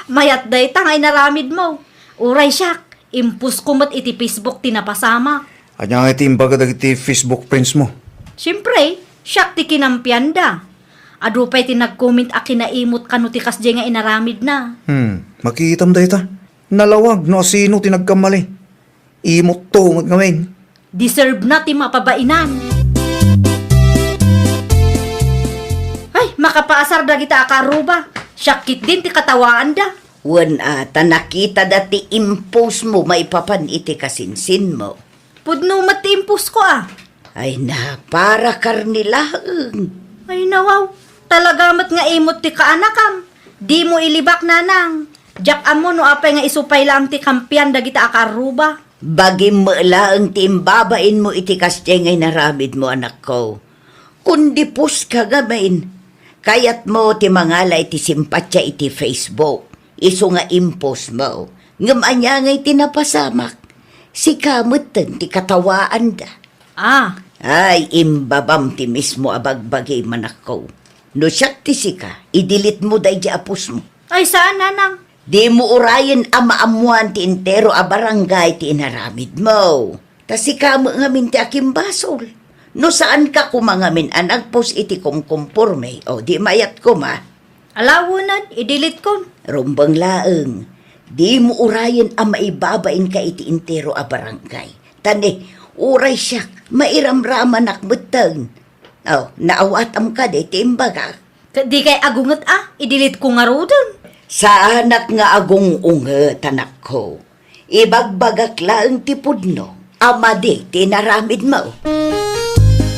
Mayat dayta nga inaramidmo. Uray siak, impost ko met iti Facebook ti napasamak. Ania nga iti imbaga dagiti Facebook friends mo? Siempre, siak ti kinampianda. Adu pay ti nag-comment a kinaimot kano ti kasdiay nga inaramidna. Hmm, makitam dayta. Nalawag no asino ti nagkammali. Imotto met ngamin. Deserve na ti mapabainan. Ay, makapaasar dagita a karuba. Siak ketdin ti katawaanda. Wen a, ta nakitada ti impost mo maipapan iti kasinsinmo. Pudno met ti impost ko a. Ay na, para karne laeng. Ay nawaw, Talaga met nga imot ti kaanakam. Dimo ilibak, nanang. Diak ammo no apay nga isu pay laeng ti kampian dagita a kaarruba. Bagim met laeng ti imbabainmo iti kasdiay nga inaramidmo, anakko. Kundi post ka ngamin. Kayatmo ti mangala iti simpatia iti Facebook. Isu nga impostmo. Ngem ania ngay ti napasamak? Sika metten ti katawaanda. Ah. Ay, imbabam ti mismo a bagbagi, manakko. No siak ti sika, i-delete mo daydi a postmo. Ay, saan, nanang? Dimo urayen a maammoan ti entero a barangay ti inaramidmo. Ta sika met ngamin ti akimbasol. No saanka koma ngamin a nagpost iti kumkumporme, o di mayat koma. Ala wen, i-delete kon. Rumbeng laeng. Dimo urayen a maibabainka iti entero a barangay. Ta ne, uray siak, mairamramanak metten. O, naawatam kadi ti imbagak? Ket dikay agunget a, i-delete ko ngaruden. Saanak nga agung-unget, anakko. Ibagbagak laeng ti pudno a madi ti inaramidmo.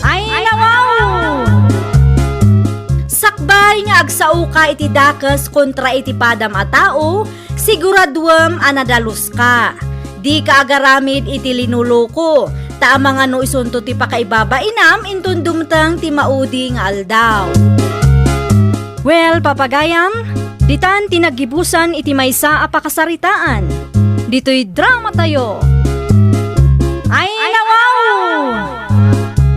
Ay, nawaw! Sakbay nga agsaoka iti dakes kontra iti padam a tao, siguraduem a nadaluska. Dika agaramid iti linuloko, ta amangan no isunto ti pakaibabainam inton dumteng ti maudi nga aldaw. Well, papagayam, ditan ti naggibusan iti maysa a pakasaritaan. Ditoy dramatayo. Ay, nawaw!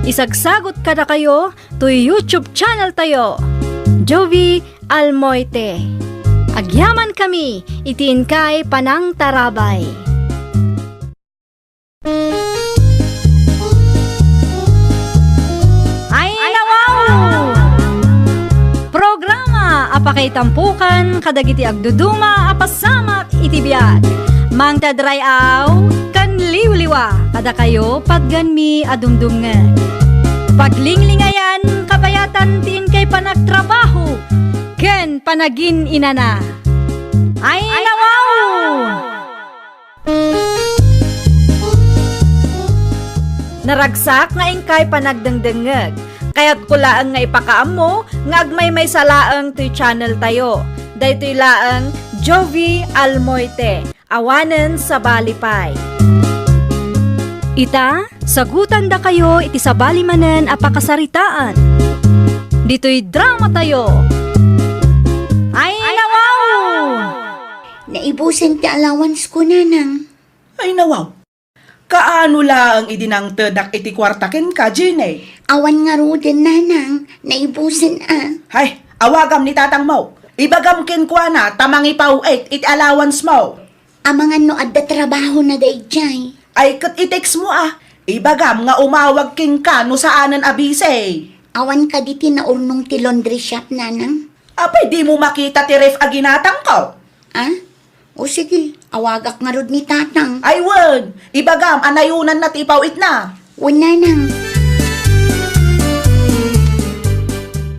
Isagsagot kadakayo toy YouTube channel tayo, Jovie Almoite. Agyamankami iti inkay panangtarabay. Ay, nawaw! Programa a pakaitampokan kadagiti agduduma a pasamak iti biag. Mangted ray-aw ken liwliwa kadakayo, patgenmi a dumdumngeg. Paglinglingayan, kabayatan ti inkay panagtrabaho ken panagin-inana. Ay, nawaw! Naragsak nga inkay panagdengdengngeg. Kayatko laeng nga ipakaammo nga agmaymaysa laeng toy channel tayo. Daytoy laeng Jovie Almoite, awanen sabali pay. Ita, sagutandakayo iti sabali manen a pakasaritaan. Ditoy dramatayo. Ay, nawaw! Naibusen ti allowance ko, nanang. Ay, nawaw. Kaano laeng idi nangtedak iti kuarta kenka, Jenny? Awan ngaruden, nanang. Naibusen a. Hay, awagam ni tatangmo. Ibagam kenkuana ta mangipaw-it iti allowance mo. Amangan no adda trabahona daydiay. Ay, ket i-text mo a. Ibagam nga umawag kenka no saanen a busy. Awan kadi ti naurnong ti laundry shop, nanang? Apay, dimo makita ti ref a ginatangko? Ah? O sige, awagak ngarud ni tatang. Ay wen, ibagam a nayunanna ti ipaw-itna. Wen, nanang.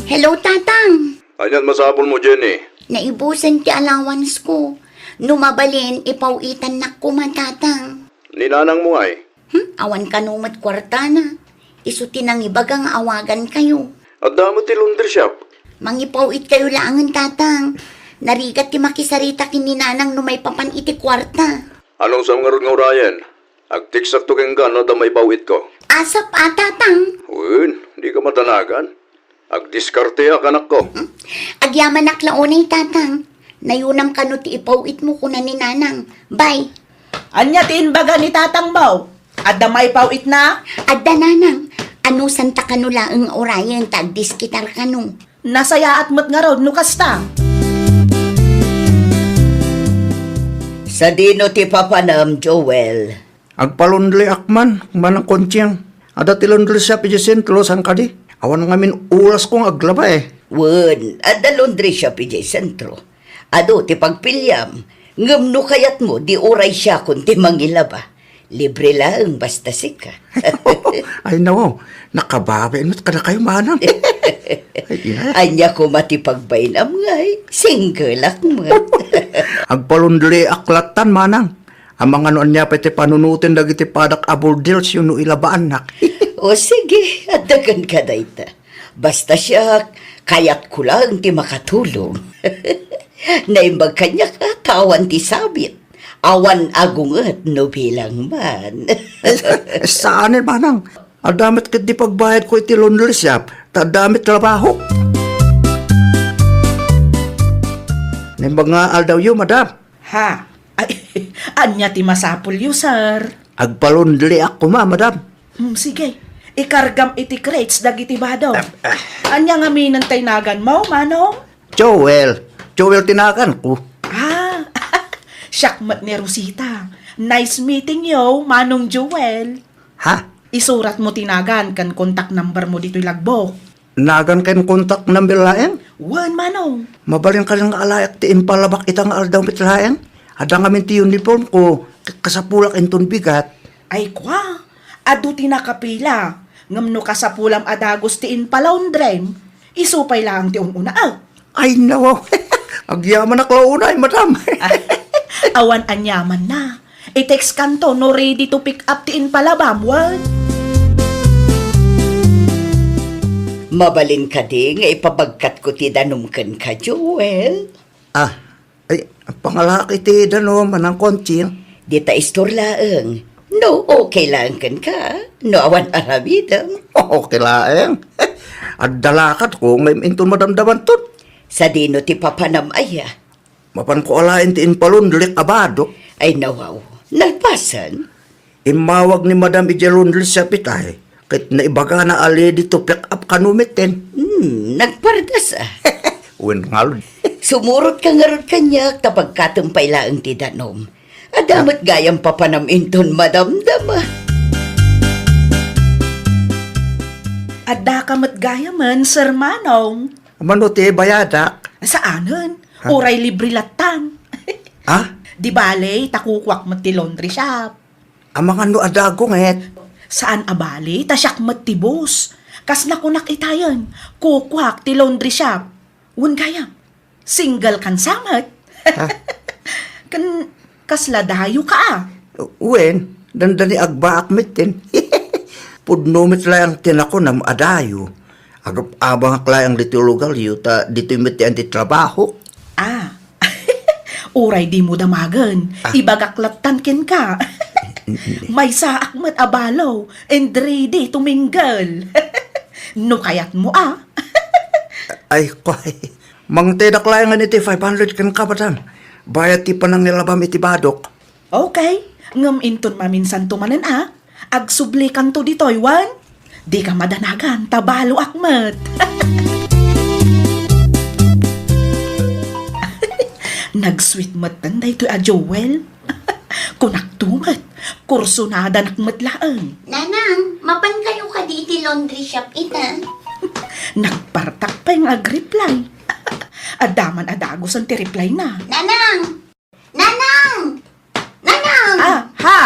Hello, tatang. Anian masapulmo, Jenny? Naibusen ti allowance ko. No mabalin, ipaw-itannak koma, tatang. Ni nanangmo ngay? Hmm? Awan kano met kuartana. Isu ti nangibaga nga awagankayo. Adda met ti laundry shop. Mangipaw-itkayo laengen, tatang. Narigat ti makisarita ken ni nanang no maipapan iti kuarta. Anusam ngarud nga urayen? Agteksakto kenka no adda maipaw-itko. Asap a, tatang. Wen, dika madanagan. Agdiskarteak, anakko. Hmm? Agyamanak la unay, tatang. Nayunam kano ti ipaw-itmo, kuna ni nanang. Bye. Ania ti imbaga ni tatangmo? Adda maipaw-itna? Adda, nanang. Anusanta kano laeng nga urayen ta agdiskitar kano. Nasayaat met ngarud no kasta. Sadino ti papanam, Joel? Agpalaundryak man, Manang Conching. Adda ti laundry shop idiay sentro, saan kadi? Awan ngamin orasko nga aglaba, eh. Wen, adda laundry shop idiay sentro. Adu ti pagpiliam, ngem no kayatmo, di uray siakon ti mangilaba. Libre laeng basta sika. Ay, nawaw, nakababain met kadakayo, manang. Ay, inay. Ania koma ti pagbainam ngay, singleak met. Agpalaundryak lattan, manang. Amangan no ania pay ti panunoten dagiti padak a border wenno ilabaannak. O sige, adda kenka dayta. Basta siak, Kayatko laeng ti makatulong. Naimbag kaniak a ta awan ti sabit. Awan agunget no bilang man. Eh, saanen, manang. Adda met ketdi pagbayadko iti laundry shop, ta adda met trabahok. Naimbag nga aldawyo, madam. Ha? Ay, ania ti masapulyo, sir? Agpa-laundry ak koma, madam. Hmm, sige. Ikargam iti crates dagiti bado. Ah, ah. Ania ngamin ti naganmo, manong? Joel. Joel ti naganko. Ah, siak met ni Rosita. Nice meeting you, Manong Joel. Ha? Isuratmo ti nagan ken contact numbermo ditoy logbook. Nagan ken contact number laeng? Wen, manong. Mabalin kadi nga alaek ti impalabak ita nga aldaw met laeng? Adda ngamin ti uniformko, ket kasapulak inton bigat. Ay kua, adu ti nakapila, ngem no kasapulam a dagus ti impalaundrem, isu pay laeng ti un-unaak. Ay, nawaw. Agyamanak la unay, madam. Ah, awan aniamanna. I-text kanto no ready to pick up ti impalabam, wen. Mabalin kadi nga ipabagkatko ti danom kenka, Joel? Ah, ay, pangalaak iti danom, Manang Conching. Dita istor laeng. No, okay laeng kenka. No, awan aramidem. Okay laeng. Adda lakadko, ngem inton madamdamanton. Sadino ti papanam aya? Mapanko alaen ti impalaundrik a badok. Ay, nawaw. Nalpasen? Immawag ni Madam idiay laundry shop itay, ket naibagana a ready to pick up kano metten. Hmm, nagpardas, ah. Wen ngarud. Sumurotka ngarud kaniak, ta pagkatem pay laeng ti danom. Adda met gayam papanam inton madamdam, ah. Addaka met gayamen, Sir Manong. Mano ti bayadak? Saanen. Ha? Uray libre lattan. Ha? Di bale, ta kukuak met ti laundry shop. Amangan no adda agunget. Saan a bale, ta siak met ti boss. Kas nakunak itayen, kukuak ti laundry shop. Wen gayam, single kan sa met. Ha? Ken kasla dayo ka a? Wen, dandani agbaak metten. Pudno met laeng ti nakunam a dayo. Agab-abangak laeng ditoy lugaryo, ta ditoy met ti andi trabahok. Ah. Uray dimo damagen, ah, ibagak lattan kenka. Maysaak met a balo, and ready to mingle. No kayatmo, ah. Ay, kuay. Mangtedak laengen iti five hundred kenka, madam. Bayad ti panangilabam iti badok. Okay. Ngem inton maminsanto manen, ah. Agsublikanto ditoy, wen? Dika madanagan, ta baloak met. Nag-sweet metten daytoy a Joel. Kunakto met, kursunadanak met laeng. Nanang, mapankayo kadi iti laundry shop ita? Nagpartak pay nga agreply. Adda man a dagusen ti reply na. Nanang! Nanang! Nanang! Ah, ha?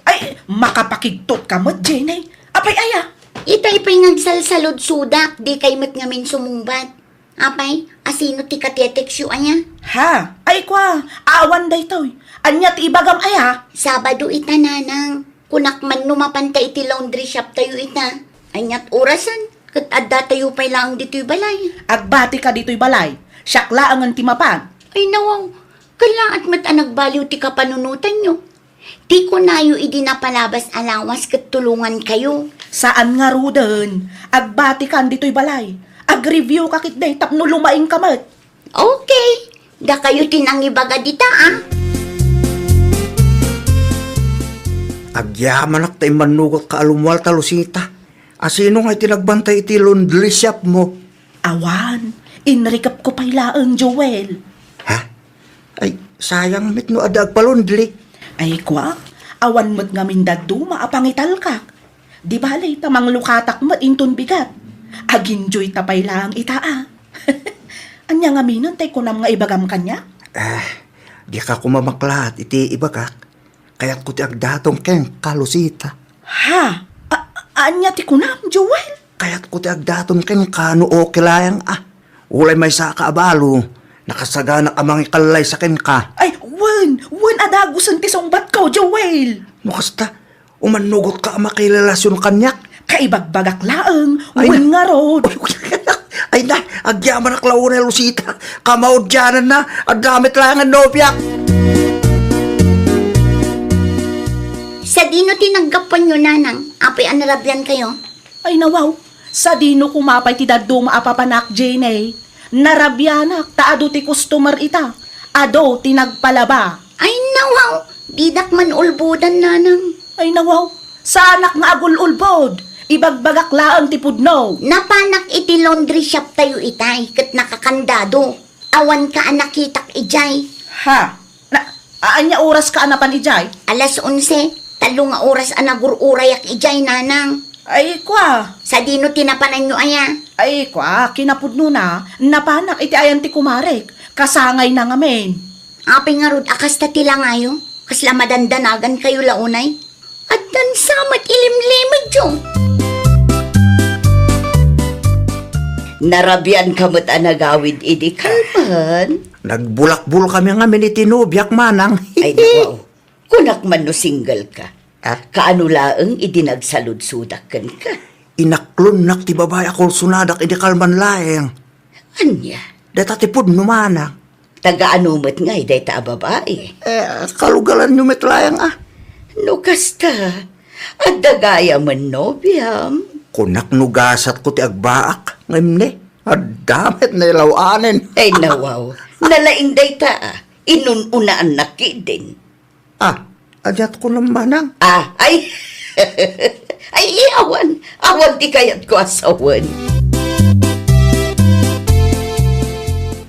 Ay, makapakigtot ka met, Jenny. Apay aya? Itay pay nga agsalsaludsodak, dikay met ngamin sumungbat. Apay, asino ti kateteksyo aya? Ha? Ay, kwa, awan daytoy. Ania ti ibagam aya? Sabado ita, Nanang. Kunak man no mapanta iti laundry shop tayo ita. Aniat orasen? Ket adda tayo pay laeng ditoy balay. Agbati ka ditoy balay. Siak laengen ti mapan. Ay, nawaw. Kallaat met a nagbaliw ti kapanunotanyo. Ti kunayo idi napalabas a lawas ket tulongan kayo. Saan ngaruden. Agbati kan ditoy balay. Agreview ka ketdi tapno lumaing ka met. Okay. Dakayo ti nangibaga dita, ah. Agyamanak ta immannugot ka a lumual ta, Lucita. Asino nga iti nagbantay iti laundry shop mo? Awan. Inrikep ko pay laeng, Joel. Ha? Ay, sayang met no adda agpalaundry. Ay, kwa, awan met ngamin dadduma a pangitalkak. Di bale, ta manglukatak met inton bigat. Aginjoy ta pay laeng ita, ah. Ania ngaminen tay kunam nga ibagam kaniak? Ah, dika koma maklaat iti ibagak. Kayatko ti agdaton kenka, Lucita. Ha? A-, ania ti kunam, Joel? Kayatko ti agdaton kenka no okay laeng, ah. Ulay maysa ka a balo, nakasaganak a mangikallaysa kenka. Ay, wen, wen a dagusen ti sungbatko, Joel. No kasta, umannugot ka a makirelasion kaniak. Kaibagbagak laeng, ay, wen ngarud. Ay na, agyamanak la unay, Rosita. Kamaudiananna, adda met laeng a nobiak. Sadino ti naggapuanyo, Nanang? Apay a narabiankayo? Ay, nawaw. Sadino koma pay ti dadduma a papanak, Jenny? Narabianak ta adu ti customer ita. Adu ti nagpalaba. Ay, nawaw. Didak man ulbodan, Nanang. Ay, nawaw. Saanak nga agul-ulbod. Ibagbagak laeng ti pudno. Napanak iti laundry shop tayo itay, ket nakakandado. Awanka a nakitak idiay. Ha? Na, a-, ania oraska a napan idiay? Alas onse, tallo nga oras a nagur-urayak idiay, Nanang. Ay, kwa. Sadino ti napananyo aya? Ay, kwa, kinapudnona, napanak iti ayan ti kumarek. Kasangayna ngamin. Apay ngarud a kasta ti langayo? Kasla madandanagankayo la unay? Addan sa met ilimlimedyo. Narabianka met a nagawid idi kalman. Nagbulakbol kami ngamin iti nobiak, manang. Ay, naku, kunak man no single ka. Ah? Kaano laeng idi nagsaludsodak kenka? Inaklonnak ti babai a kursonadak idi kalman laeng. Ania? Dayta ti pudno, manang. Taga-ano met ngay dayta a babai? Eh, kalugalanyo met laeng, ah. No kasta, adda gayamen nobiam. Kunak no gasatko ti agbaak, ngem ne, adda met nailaw-anen. Ay, nawaw. Nalaing dayta, ah. Inun-unaannak ketdin. Ah, adiat ko lang, manang. Ah, ay. Ay, awan. Awan ti kayatko a sawen.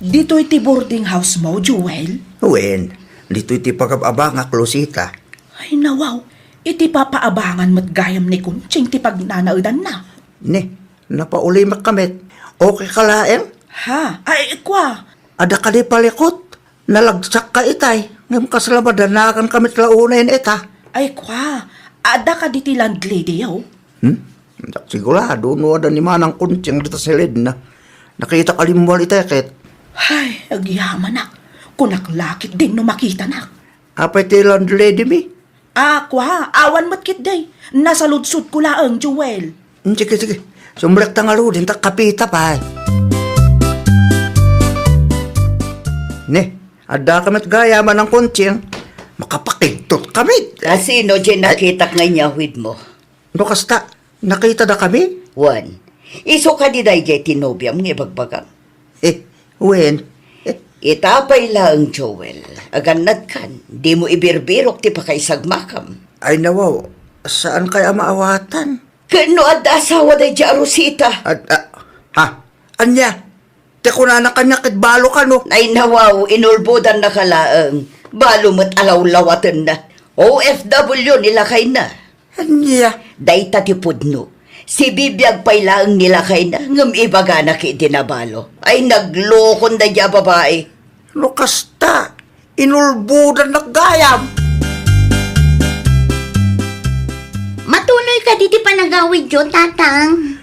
Ditoy ti boarding house mo, Joel? Wen, ditoy ti pagab-abangak, Rosita. Ay, nawaw. Iti papaabangan met gayam ni Kunching ti pagnanaedanna. Ne, napaulimek kamet. Okay ka laeng? Ha? Ay, kwa. Adda kadi palikot? Nalagsakka itay, ngem kasla madanagan ka met la unay ita. Ay, kwa, adda kadi ti landlady, oh? Hmm? Diak sigurado no adda ni Manang Kunching dita siledna. Nakitak a limmuan itay ket. Ay, agyamanak. Kunak la ketdin no makitanak. Apay ti landlady mi? Ah, kwa, awan met ketdi. Nasaludsodko laeng, Joel. Mm, sige, sige. Sumrekta ngaruden, ta kapita pay. Ne, adda ka met gayam, Manang Kunching. Makapakigtot kami. Kasino diay nakitak nga inyawid mo? No kasta, nakita da kami? Wen, isu kadi daydiay ti nobiam nga ibagbagam? Eh, wen. Eh. Ita pay laeng, Joel, agannadkan, dimo ibirbirok ti pakaisagmakam. Ay, nawaw, saan kay a maawatan? Ken no adda asawa daydiay a Rosita? Ad-, a-, ha? Ania? Ti kunana kaniak ket balo kano? Ay, nawaw, inulbodannaka laeng. Balo met a lawlawatenna. O F W ni lakayna. Ania? Dayta ti pudno. Sibibiag pay laeng ni lakayna, ngem ibagana ketdi a balo. Ay, naglokon daydiay a babai. No kasta, inulbodannak gayam. Matuloy kadi ti panagawidyo, Tatang?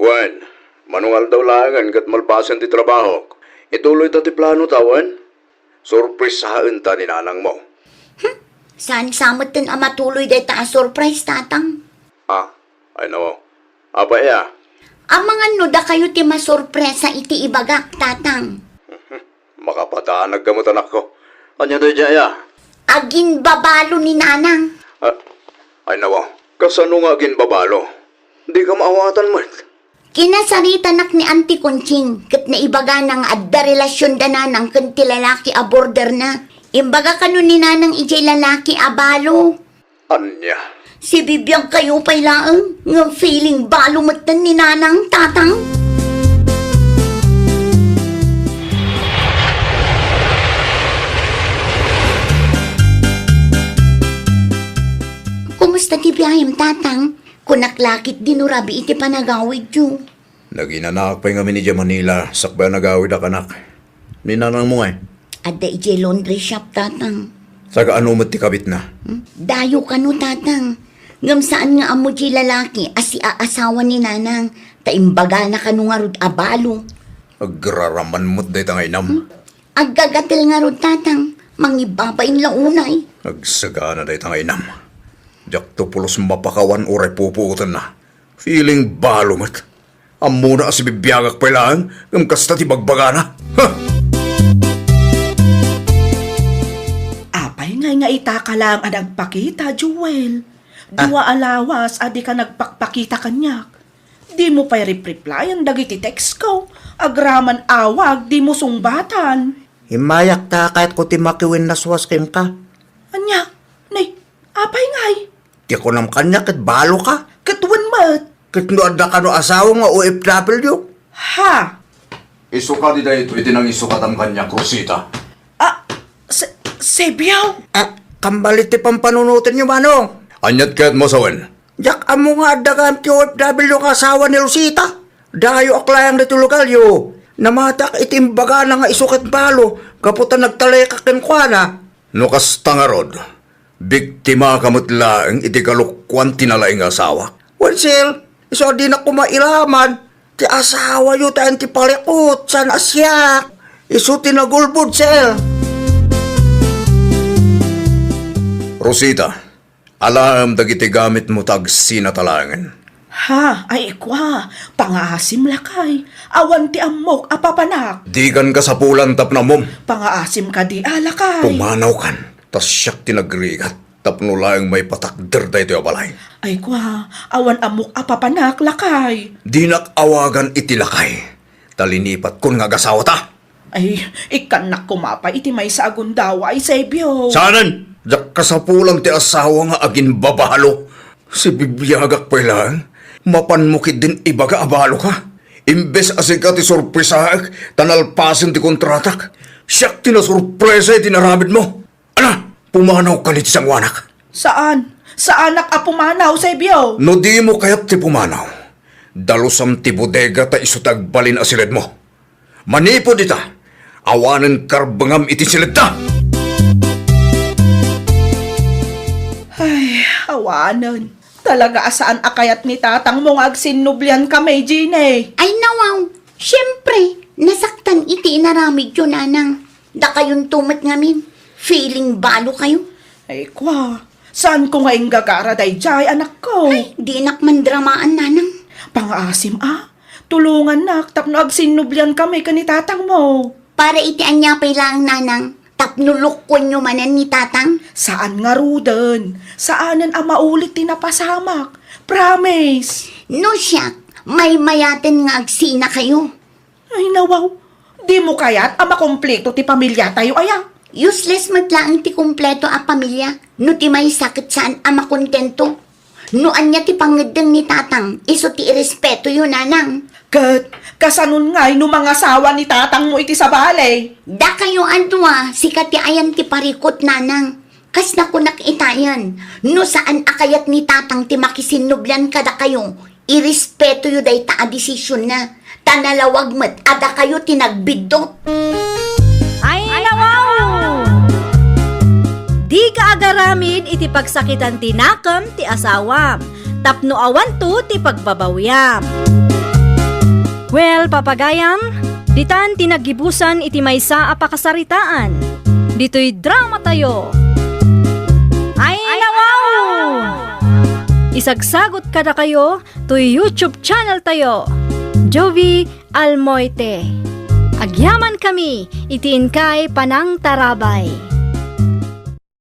Wen, mano nga aldaw laengen ket malpasen ti trabahok, ituloyta ti planota, wen? Sorpresaenta ni nanangmo. Hmm? Saan sa metten a matuloy dayta a surprise, Tatang? Ah, ay, no. Apay aya? Amangan no dakayo ti masurpresa iti ibagak, Tatang. Makapadanag ka met, anakko. Ania daydiay aya? Aginbabalo ni Nanang. Ah, ay, nawa. Kasano nga aginbabalo? Dika maawatan met. Kinasaritanak ni Auntie Conching ket naibagana nga adda relasion da Nanang ken ti lalaki a borderna. Imbaga kano ni Nanang idiay lalaki a balo. Ania? Sibibiagkayo pay laeng nga feeling balo metten ni Nanang, Tatang. Kumusta ti biayem, Tatang? Kunak la ketdi no rabii ti panagawidyo. Naginanaak pay ngamin idiay Manila, sakbay a nagawidak, anak. Ni nanangmo ngay? Adda idiay laundry shop, Tatang. Taga-ano met ti kabitna? Hmm? Dayo kano, Tatang. Ngem saan nga ammo diay lalaki a siaasawa ni Nanang, ta imbagana kano ngarud a balo. Agraraman met dayta nga inam. Hmm? Aggagatel ngarud, Tatang. Mangibabain la unay. Agsagana dayta nga inam. Diakto pulos mapakawan uray pupuotenna. Feeling balo met. Ammona a sibibiagak pay laeng, ngem kasta ti bagbagana. Ha! Apay ngay nga itaka laeng a nagpakita, Joel? Dua a lawas a dika nagpakpakita kaniak. Dimo pay repreplyan dagiti textko. Agraman awag, dimo sungbatan. Immayak ta kayatko ti makiwennaswas kenka. Ania? Nay, apay ngay? Ti kunam kaniak ket baloka. Ket wen met? Ket no adda kano asawa nga O F W? Ha? Isu kadi daytoy ti nangisukatan kaniak, Rosita? Ah, se-, Sebio? Ah, kammalit ti pampanunotenyo, Manong. Aniat kayatmo a sawen? Diak ammo nga adda gayam ti O F W nga asawa ni Rosita. Dayo ak laeng ditoy lugaryo. Namatiak iti imbagana nga isu ket balo gapu ta nagtaleka kenkuana. No kasta ngarud, biktimaka met laeng iti kalokuan ti nalaing nga asawak. Wen, sir, isu a dinak koma iraman ti asawayo ta ayan ti palikut saan a siak. Isu ti nagulbod, sir. Rosita, alaem dagiti gamitmo ta agsinata laengen. Ha, ay kua, pangaasim lakay. Awan ti ammok a papanak. Dikan kasapulan tapno ammom. Pangaasim kadi a lakay. Pumanawkan, ta siak ti nagrigat tapno laeng maipatakder daytoy a balay. Ay kua, awan ammok a papanak lakay. Dinak awagan iti lakay, ta linipatkon nga agasawata. Ay, ikkannak koma pay iti maysa a gundaway, Sebio. Saanen? Diak kasapulan ti asawa nga agimbabalo. Sibibiagak pay laeng, mapanmo ketdin ibaga a baloka. Imbes a sika ti sorpresaek ta nalpasen ti kontratak, siak ti nasorpresa iti inaramidmo. Ala, pumanawkan iti sangoanak. Saan? Saanak a pumanaw, Sebio. No dimo kayat ti pumanaw, dalusam ti bodega ta isu ti agbalin a siledmo. Manipud ita, awanen karbengam iti siledta. Ay, awanen. Talaga a saan a kayat ni tatangmo nga agsinnublianka, May Jeanne. Ay, nawaw. Siyempre, nasaktan iti inaramidyo, nanang. Dakayonto met ngamin, feeling balo kayo. Ay, kwa, saanko nga inggagara daydiay, anakko? Ay, dinak mandramaan, nanang. Pangaasim a, tulongannak tapno agsinnublianka ken ni tatangmo. Para iti ania pay laeng, nanang? Tapno lukkuenyo manen ni tatang? Saan ngaruden. Saanen a maulit ti napasamak. Promise. No siak, maymayaten nga agsina kayo. Ay, nawaw. Dimo kayat a makumpleto ti pamiliatayo, aya? Useless met laeng ti kumpleto a pamilia no ti maysa ket saan a makontento. No ania ti pangngeddeng ni tatang, isu ti irespetoyo, nanang. Ket kasanon ngay no mangasawa ni tatangmo iti sabali? Dakayo a dua, sika ti ayan ti parikut, nanang. Kas nakunak itayen, no saan a kayat ni tatang ti makisinnublian kadakayo, irespetoyo dayta a desisionna, ta nalawag met a dakayo ti nagbiddut. Ay, nawaw! Dika agaramid iti pagsakitan ti nakem ti asawam, tapno awanto ti pagbabawiam. Well, papagayam, ditan ti naggibusan iti maysa a pakasaritaan. Ditoy dramatayo. Ay, nawaw! Isagsagot kadakayo toy YouTube channel tayo, Jovie Almoite. Agyamankami iti inkay panangtarabay.